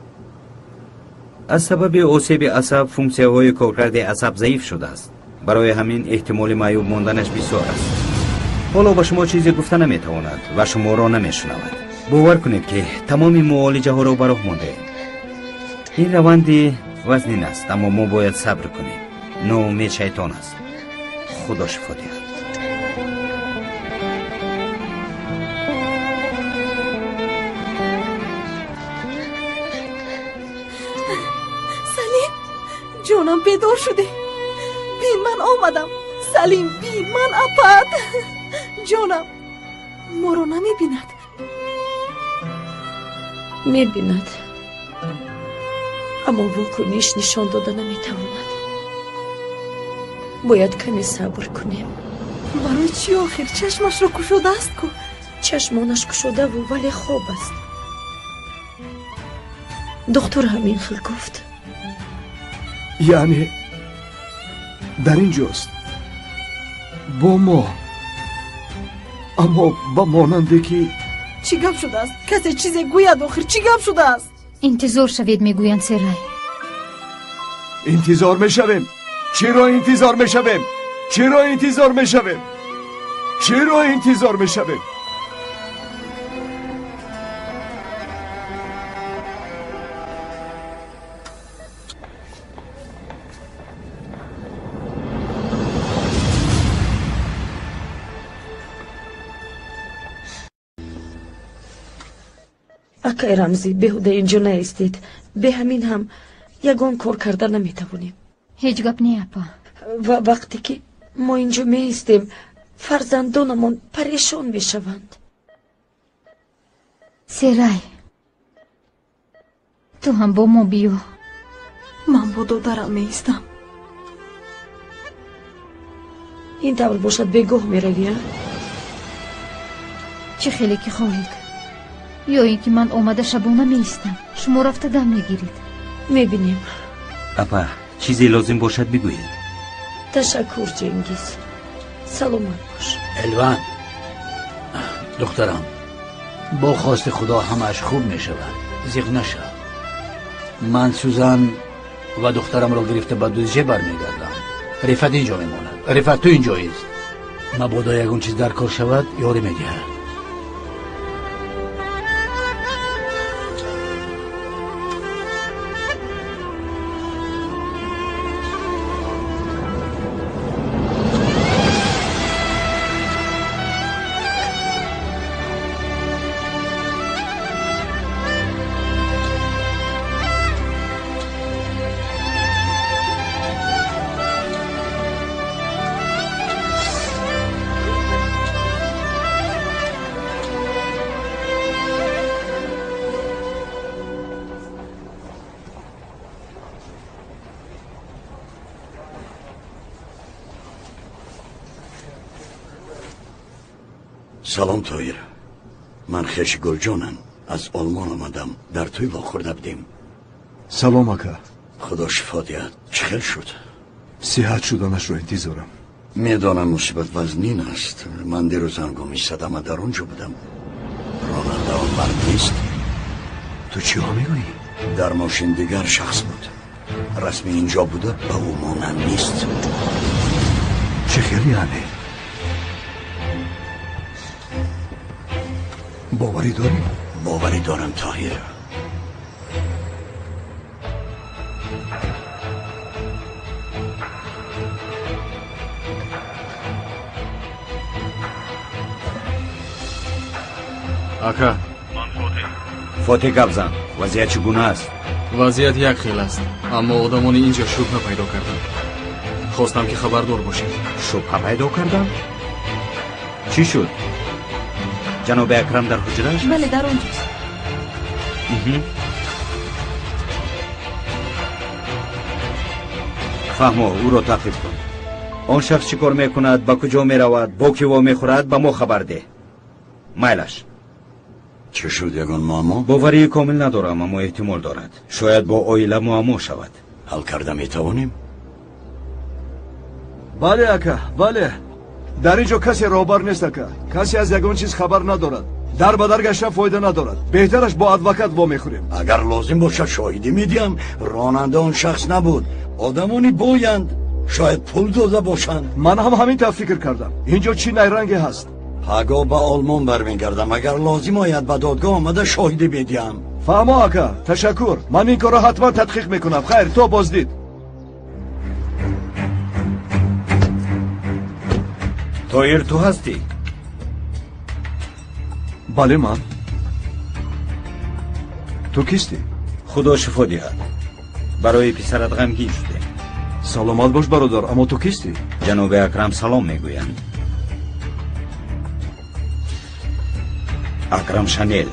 Аз сабаби осеби асаб функсияҳои коркарди асаб заиф шудааст. Барои ҳамин эҳтимоли маъюб монданаш бисёр аст. Ҳоло ба шумо чизе гуфта наметавонад ва шуморо намешунавад. Бовар кунед, ки тамоми муолиҷаҳоро ба роҳ мондаем. Ин раванди вазнин аст, аммо мо бояд сабр кунем. Ноумед шайтон аст. Худо шифо диҳад. Салим, ҷонам, бедор шудӣ. Бин, ман омадам. Салим, бин, ман апат. Ҷонам, моро намебинад. Мебинад, аммо вокуниш нишон дода наметавонад. Бояд каме сабр кунем. Барои чӣ охир? Чашмашро кушодааст ку. Чашмонаш кушодаву, вале хоб аст. Духтур ҳамин хел гуфт. Яъне дар ин ҷост. Бо мо. Аммо ба монанде ки чӣ гап шудааст? Касе чизе гӯяд охир, чӣ гап шудааст? Интизор шавед, мегӯянд Серай. Интизор мешавем. Чиро интизор мешавем? Чиро интизор мешавем? Чиро интизор мешавем? Акай Рамзӣ, беҳуда инҷо наистед. Бе ҳамин ҳам ягон кор карда наметавонем. Ҳеҷ гап не, апа. Ва вақте ки мо инҷо меистем, фарзандонамон парешон мешаванд. Серай, ту ҳам бо мо биё. Ман бо додарам меистам. Ин тавр бошад, бегоҳ меравӣ, а? Чӣ хеле ки хоҳед. Ё ин ки ман омада шабона меистам, шумо рафта дам мегиред. Мебинем. Апа, чизе лозим бошад бигӯед. Ташаккур, Ҷенгиз. Саломат бош. Элван, духтарам, бо хости Худо ҳамааш хуб мешавад. Зиқ нашав. Ман Сюзан ва духтарамро гирифта ба Дузже бармегардам. Рифат инҷо мемонад. Рифат, ту инҷо ист. Мабодо ягон чиз дар кор шавад, ёрӣ медиҳад. Салом, Тоҳир. Ман хеши Гулҷонам. Аз Олмон омадам. Дар тӯй вохӯрда будем. Салом, ака. Худо шифо диҳад. Чӣ хел шуд? Сиҳат шуданашро интизорам. Медонам мусибат вазнин аст. Ман дирӯз ҳангоми садама дар он ҷо будам. Ронанда он мард нест. Ту чиҳо мегӯӣ? Дар мошин дигар шахс буд. Расми инҷо буда, ба ӯ монанд нест. Чӣ хел яъне? Боварӣ дорӣ? Боварӣ дорам, Тоҳир. Ака. Ман Фотеҳ. Фотеҳ, гап зан. Вазъият чӣ гуна аст? Вазъият як хел аст, аммо одамони инҷо шубҳа пайдо карданд. Хостам ки хабардор бошед. Шубҳа пайдо карданд? Чӣ шуд? Ҷаноби Акрам дар ҳуҷрааш? Бале, дар он ҷост. Фаҳмо, ӯро таъқиб кун. Он шахс чӣ кор мекунад, ба куҷо меравад, бо кӣ вомехӯрад, ба мо хабар деҳ. Майлаш. Чӣ шуд, ягон муаммо? Боварии комил надорам, аммо эҳтимол дорад. Шояд бо оила муаммо шавад. Ҳал карда метавонем? Бале, ака, бале. Дар ин ҷо касе роҳбар нест, ака. Касе аз ягон чиз хабар надорад. Дар ба дар гаштан фоида надорад. Беҳтараш бо адвокат вомехӯрем. Агар лозим бошад, шоҳидӣ медиҳам. Ронанда он шахс набуд. Одамони боянд, шояд пул дода бошанд. Ман ҳам ҳамин тавр фикр кардам. Ин ҷо чӣ найранге ҳаст? Пагоҳ ба Олмон бармегардам. Агар лозим ояд, ба додгоҳ омада шоҳидӣ медиҳам. Фаҳмо, ака, ташаккур. Ман ин корро ҳатман тадқиқ мекунам. Хайр, то боздид. Тоҳир, ту ҳастӣ? Бале, ман. Ту кистӣ? Худо шифо диҳад. Барои писарат ғамгин шудем. Саломат бош, бародар, аммо ту кистӣ? Ҷаноби Акрам салом мегӯянд. Акрам Шанел.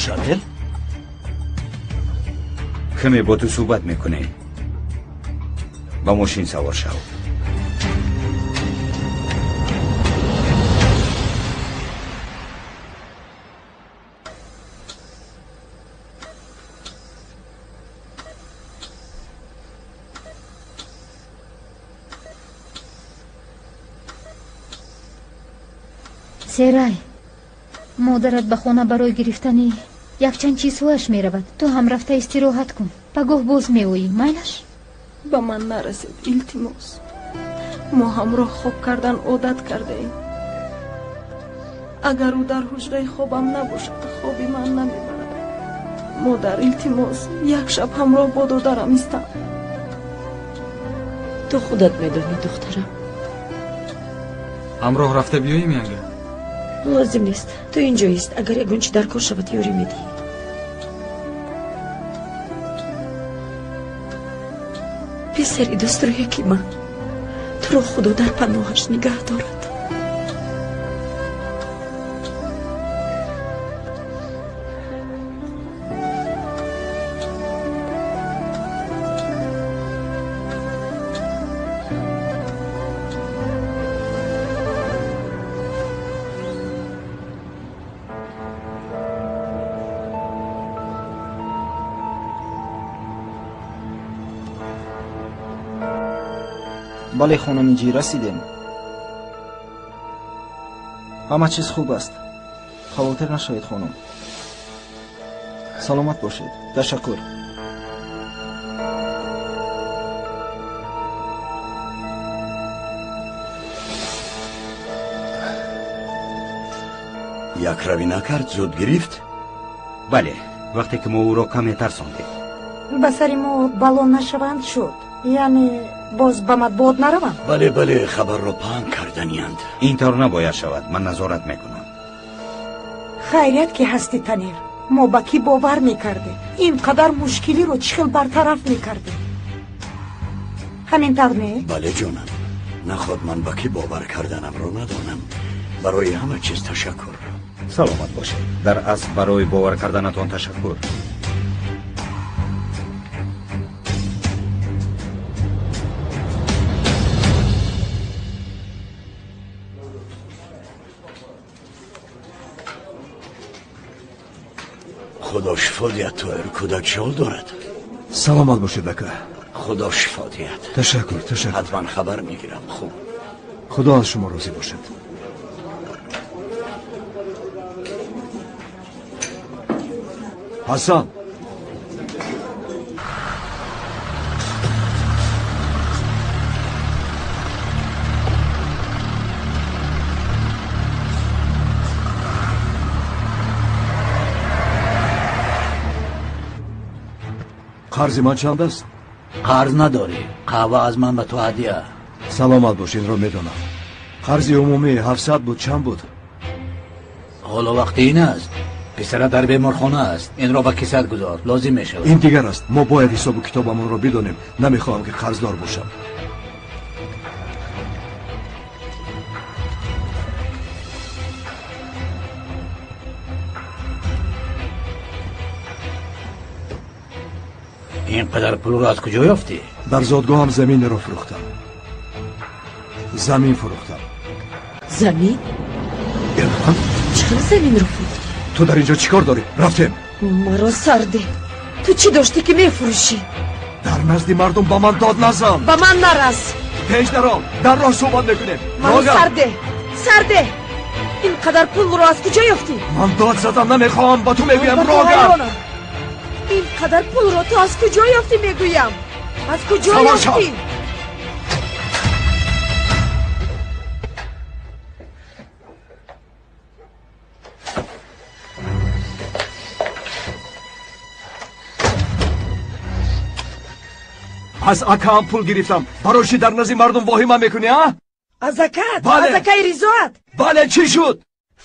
Шанел? Каме бо ту суҳбат мекунем. Ба мошин савор шав. Серай, модарат ба хона барои гирифтани якчанд чизҳояш меравад. Ту ҳам рафта истироҳат кун. Пагоҳ боз меоӣ, майлаш? Ба ман нарасед, илтимос. Мо ҳамроҳ хоб кардан одат кардаем. Агар ӯ дар ҳуҷраи хобам набошад, хоби ман намебарад. Модар, илтимос, як шаб ҳамроҳ бо додарам истам. Ту худат медонӣ, духтарам. Ҳамроҳ рафта биёем, янга? Лозим нест. Ту инҷо ист. Агар ягон чи даркор шавад, ёрӣ медиҳӣ. Писари дӯстрӯяки ман, туро Худо дар паноҳаш нигаҳ дорад. Бале, хонум Инҷи, расидем. Ҳама чиз хуб аст. Хавотир нашавед, хонум. Саломат бошед. Ташаккур. Якравӣ накард, зуд гирифт? Бале, вақте ки мо ӯро каме тарсондем. Ба сари мо бало нашаванд шуд. Яъне боз ба матбуот наравам? Бале, бале, хабарро паҳн карданиянд. Ин тавр набояд шавад, ман назорат мекунам. Хайрият ки ҳастӣ, Танир. Мо ба кӣ бовар мекардем? Ин қадар мушкилиро чӣ хел бартараф мекардем? Ҳамин тавр не? Бале, ҷонам. Наход ман ба кӣ бовар карданамро надонам. Барои ҳама чиз ташаккур. Саломат бошед. Дар асл барои бовар карданатон ташаккур. Худо шифо диҳад, Тоҳир. Кӯдак чӣ ҳол дорад? Саломат бошед, ака. Худо шифо диҳад. Ташаккур, ташаккур. Ҳатман хабар мегирам. Хуб. Худо аз шумо розӣ бошад. Ҳасан, қарзи ман чанд аст? Қарз надорӣ. Қаҳва аз ман ба ту ҳадия. Саломат бош, инро медонам. Қарзи умумӣ 700 буд, чанд буд? Ҳоло вақти ин аст. Писара дар беморхона аст. Инро ба кисат гузор, лозим мешавад. Ин дигар аст. Мо бояд ҳисобу китобамонро бидонем. Намехоҳам ки қарздор бошам. Ин қадар пулро аз куҷо ёфтӣ? Дар зодгоҳам заминеро фурӯхтам. Замин фурӯхтам. Замин? Илҳом? Чӣ хел заминро фурӯхтӣ? Ту дар инҷо чӣ кор дорӣ? Рафтем. Маро сарде. Ту чӣ доштӣ ки мефурӯшӣ? Дар назди мардум ба ман дод назан. Ба ман нарас. Пеш даром. Дар роҳ суҳбат мекунем. Маро сарде. Сарде. Ин қадар пулро аз куҷо ёфтӣ? Ман дод задам, намехоҳам, ба ту мегӯям, рогар. Ин қадар пулро ту аз куҷо ёфтӣ, мегӯям? Аз куҷо ёфтӣ? Аз акаам пул гирифтам. Барои чӣ дар назди мардум воҳима мекунӣ, а? Аз акаат? Аз акаи Ризоат? Бале, чӣ шуд?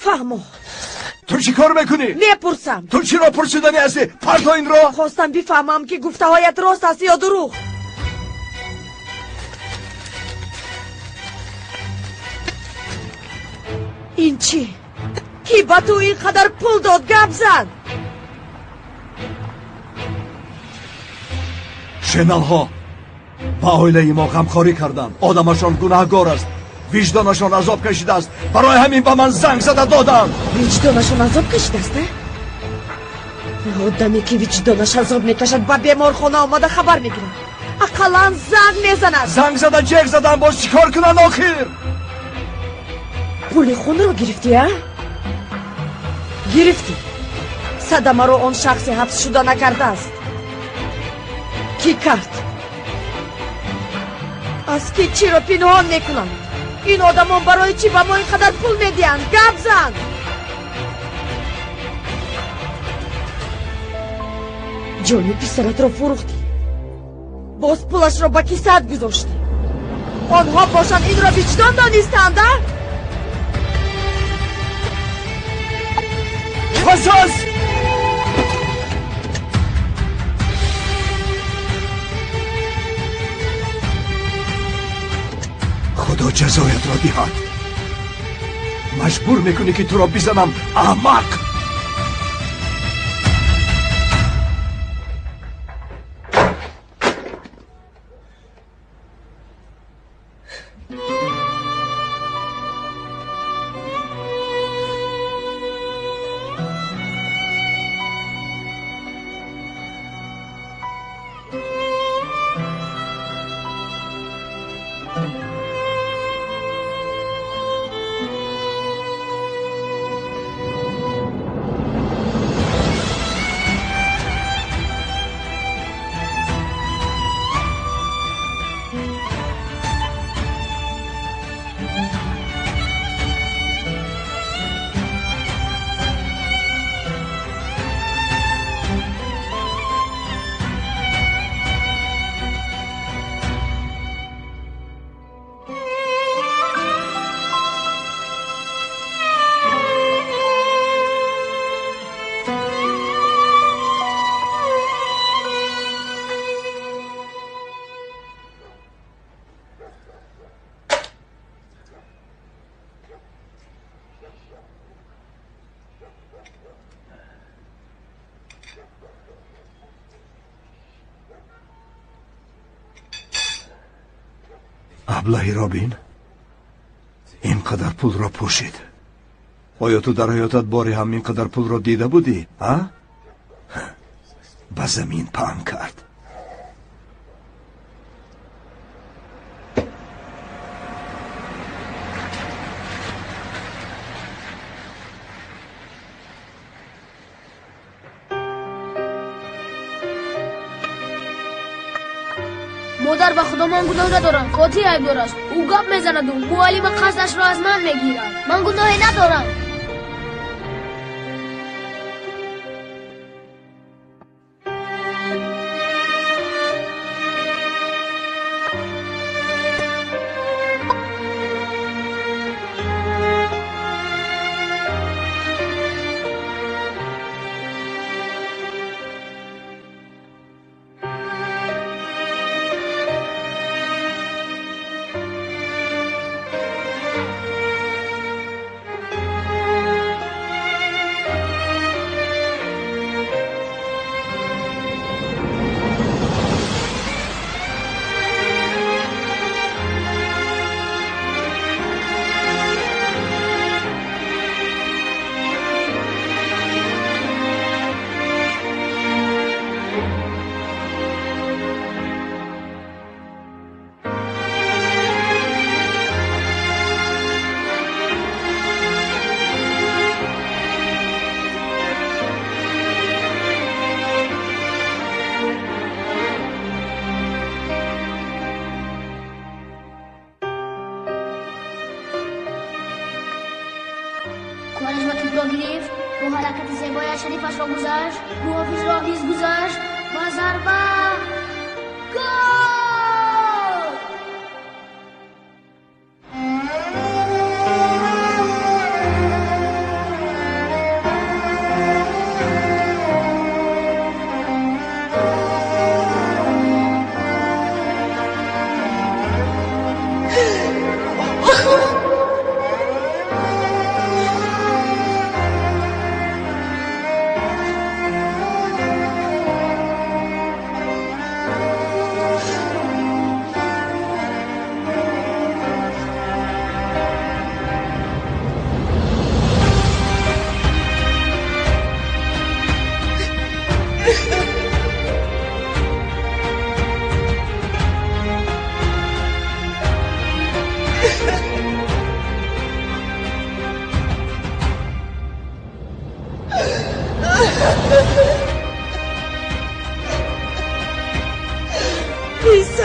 Фаҳмо. Ту чӣ кор мекунӣ? Мепурсам. Ту чиро пурсиданӣ ҳастӣ? Парто инро. Хостам бифаҳмам, ки гуфтаҳоят рост аст ё дурӯғ. Ин чӣ? Кӣ ба ту ин қадар пул дод? Гап зан. Шеналҳо ба оилаи мо ғамхорӣ карданд. Одамашон гунаҳгор аст. Виҷдонашон азоб кашидааст. Барои ҳамин ба ман занг зада доданд. Виҷдонашон азоб кашидааст, а? Одаме ки виҷдонаш азоб мекашад, ба беморхона омада хабар мегирад. Ақаллан занг мезанад. Занг зада, ҷеғ задан, боз чӣ кор кунанд охир? Пули хунро гирифтӣ, а? Гирифтӣ. Садамаро он шахси ҳабсшуда накардааст. Кӣ кард? Аз кӣ чиро пинҳон мекунанд? Ин одамон барои чӣ ба мо ин қадар пул медиҳанд? Гап зан! Ҷони писаратро фурӯхтӣ. Боз пулашро ба кисаат гузоштӣ. Онҳо бошанд инро виҷдон донистанд, а? Қасос! Худо ҷазоятро диҳад. Маҷбур мекунӣ ки туро бизанам, аҳмақ! Аблаҳи Робин ин қадар пулро пӯшид. Оё ту дар ҳаётат боре ҳам ин қадар пулро дида будӣ, а? Ба замин паҳн кард. Модар, ба худо ман гуноҳ надорам. Қотил айбдор аст. Ӯ гап мезанаду муаллима қасдашро аз ман мегирад. Ман гуноҳе надорам. Кореш ба тӯбро гирифт, бо ҳаракати зебояш ҳарифашро гузашт, муҳофизро низ гузашт ва зарба гол!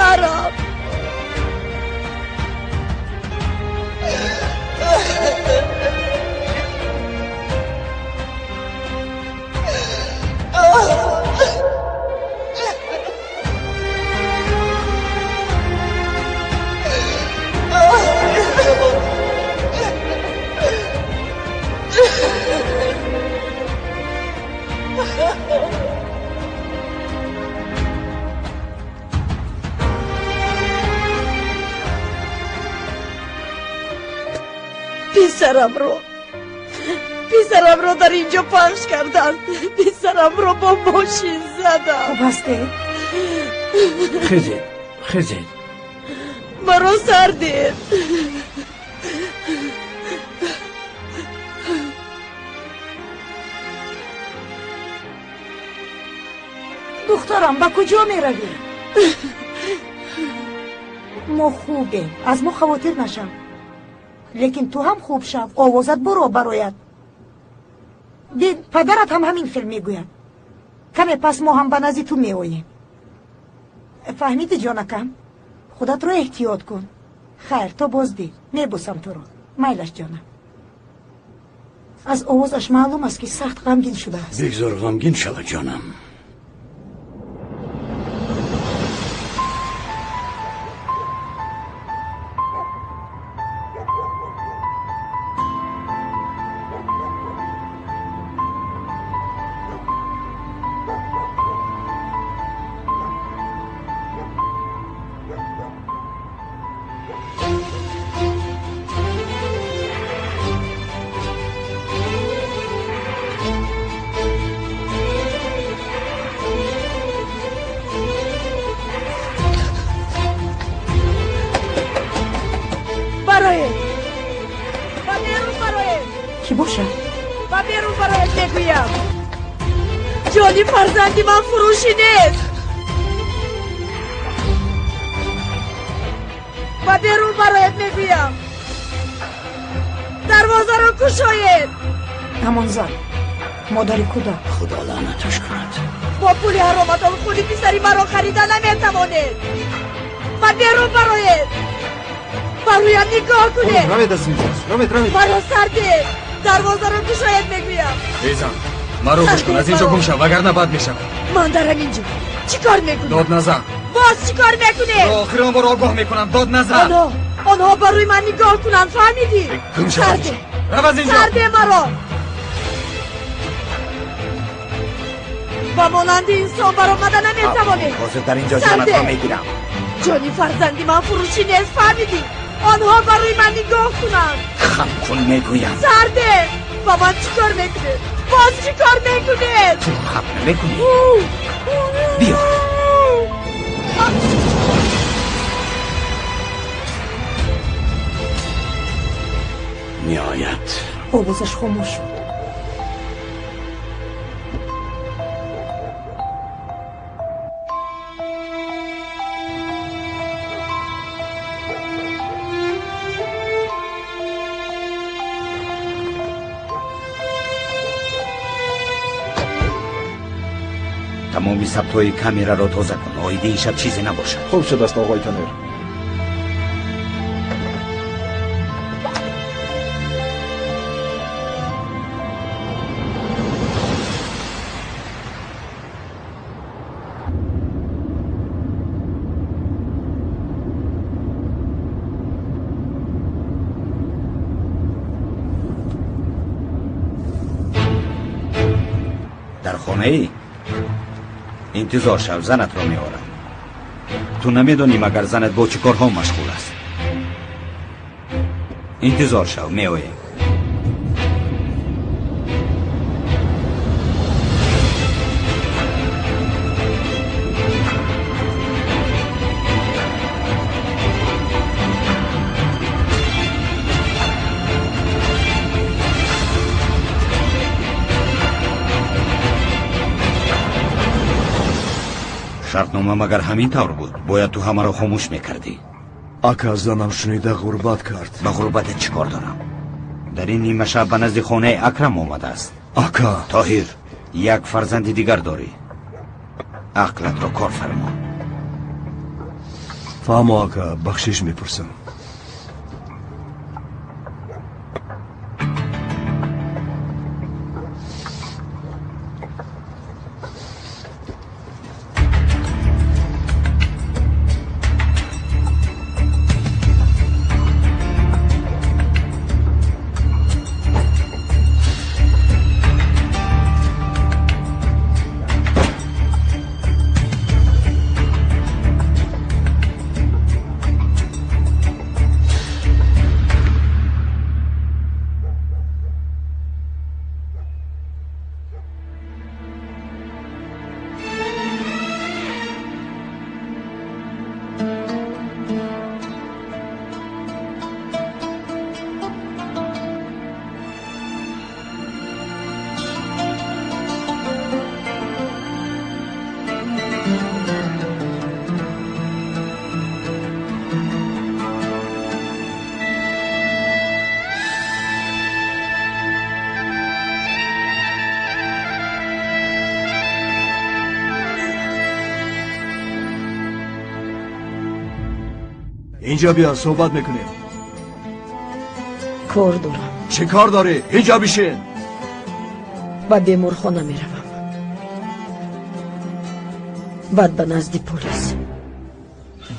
Духтарам. Писарамро дар инҷо пахш карданд. Писарамро бо мошин заданд. Хуб ҳастед? Хезед, хезед. Маро сар дед. Духтарам, ба куҷо меравӣ? Мо хубем, аз мо хавотир нашав. Лекин ту ҳам хуб шав, овозат буро барояд. Бин, падарат ҳам ҳамин хел мегӯяд. Каме пас мо ҳам ба назди ту меоем. Фаҳмидӣ, ҷонакам? Худатро эҳтиёт кун. Хайр, то боздид. Мебусам туро. Майлаш, ҷонам. Аз овозаш маълум аст, ки сахт ғамгин шудааст. Бигзор ғамгин шавад, ҷонам. ҷони фарзанди ман фурӯшӣ нест. Ба берун бароед мегӯям. Дарвозаро кушоед. Ҳамон зан, модари кӯдак. Худо лаънаташ кунад. Бо пули ҳароматон худи писари маро харида наметавонед. Ба берун бароед. Ба рӯям нигоҳ кунед. Равед аз инҷо, равед, равед. Маро сар диҳед. Дарвозаро кушоед мегӯям. Эй зан, маро гӯш кун, аз инҷо гум шав, вагарна бад мешавад. Ман дар ҳамин ҷо чӣ кор мекунам? Дод назан. Боз чӣ кор мекунед? Охирон бор огоҳ мекунам, дод назан. Онҳо ба рӯи ман нигоҳ кунанд, фаҳмидӣ? Гум шав, рав аз инҷо. Сарде маро. Ба монанди инсон баромада наметавонед. Ҳозир дар инҷо ҷонатро мегирам. Ҷони фарзанди ман фурӯшӣ нест, фаҳмидӣ? Онҳо ба рӯи ман нигоҳ кунанд. Хам кун мегӯям. Сарде, ба ман чӣ кор мекунед? Боз чӣ кор мекунед? Ту хаб намекунӣ? Биё. Ниҳоят овозаш хомӯш шуд. Тамоми сабтҳои камераро тоза кун, оиди ин шаб чизе набошад. Хуб шудааст, оғои Танер. Дар хонаи интизор шав, занатро меорам. Ту намедонӣ, магар занат бо чӣ корҳо машғул аст. Интизор шав, меоем. Шартнома магар ҳамин тавр буд? Бояд ту ҳамаро хомӯш мекардӣ. Ака, занам шунида ғурбат кард. Ба ғурбатат чӣ кор дорам? Дар ин нимашаб ба назди хонаи Акрам омадааст. Ака! Тоҳир, як фарзанди дигар дорӣ. Ақлатро кор фармо. Фаҳмо ака, бахшиш мепурсам. اینجا بیا صحبت میکنیم. کار دارم. چه کار داری؟ اینجا بشین. به بیمارخانه میروم. بعد به نزد پلیس.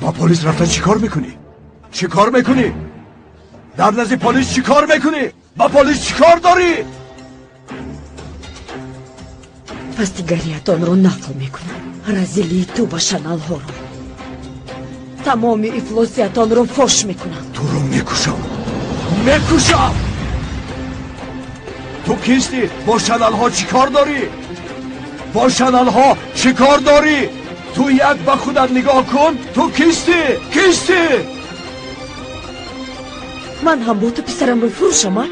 با پلیس رفتن چی کار میکنی؟ چی کار میکنی؟ در نزد پلیس چی کار میکنی؟ با پلیس چی کار داری؟ پس دیگریتان رو نقل میکنم. رزیلی تو با شنل ها رو. تمام افلاسیتان رو فاش میکنم. تو رو میکشم، میکشم. تو کیستی؟ با شنل ها چی کار داری؟ با شنل ها چی کار داری؟ تو یک به خودت نگاه کن. تو کیستی؟ کیستی؟ من هم با تو پسرم رو فروشم.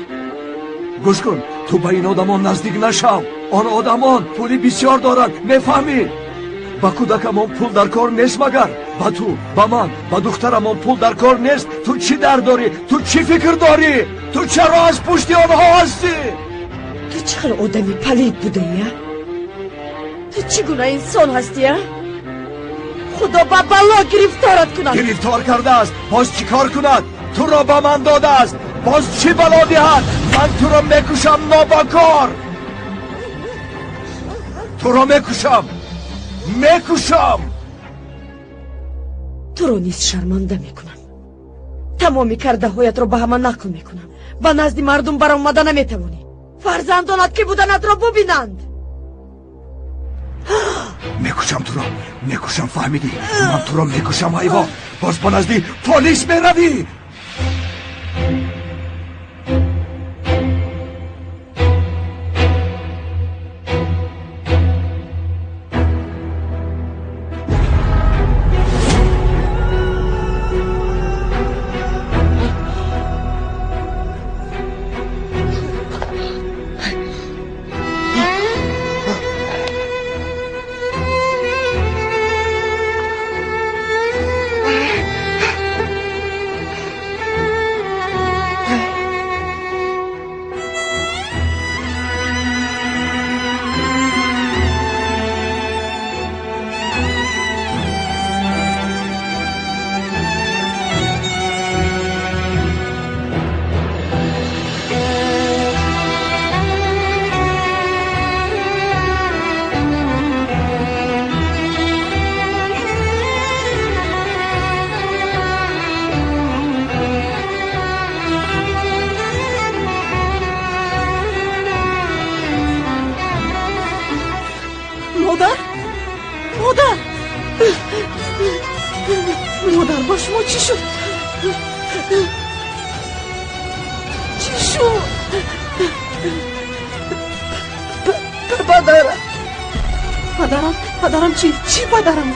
گوش کن، تو به این آدمان نزدیک نشم. آن آدمان پولی بسیار دارند، میفهمی؟ با کودکمان پول در کار نیست مگر؟ با تو، با من، با دخترمان پول در کار نیست. تو چی در داری؟ تو چی فکر داری؟ تو چرا از پشت آنها هستی؟ تو چقدر آدمی پلید بوده یا؟ تو چگونه انسان هستی یا؟ خدا با بلا گرفتارت کند. گرفتار کرده است، باز چی کار کند؟ تو را به من داده است، باز چی بلا دهد؟ من تو را میکشم نابکار. تو را میکشم، میکشم. تو رو نیز شرمنده میکنم. تمامی کرده هایت رو به همه نقل میکنم. به نزد مردم برآمده نمیتوانی. فرزندانت که بودنت را ببینند. میکشم تو را، میکشم، فهمیدی؟ من تو را میکشم حیوان. باز به نزد پلیس میروی. модар, ба шумо чӣ шуд? Чӣ шуд? Падарам, падарам, падарам чӣ? Чӣ падарам?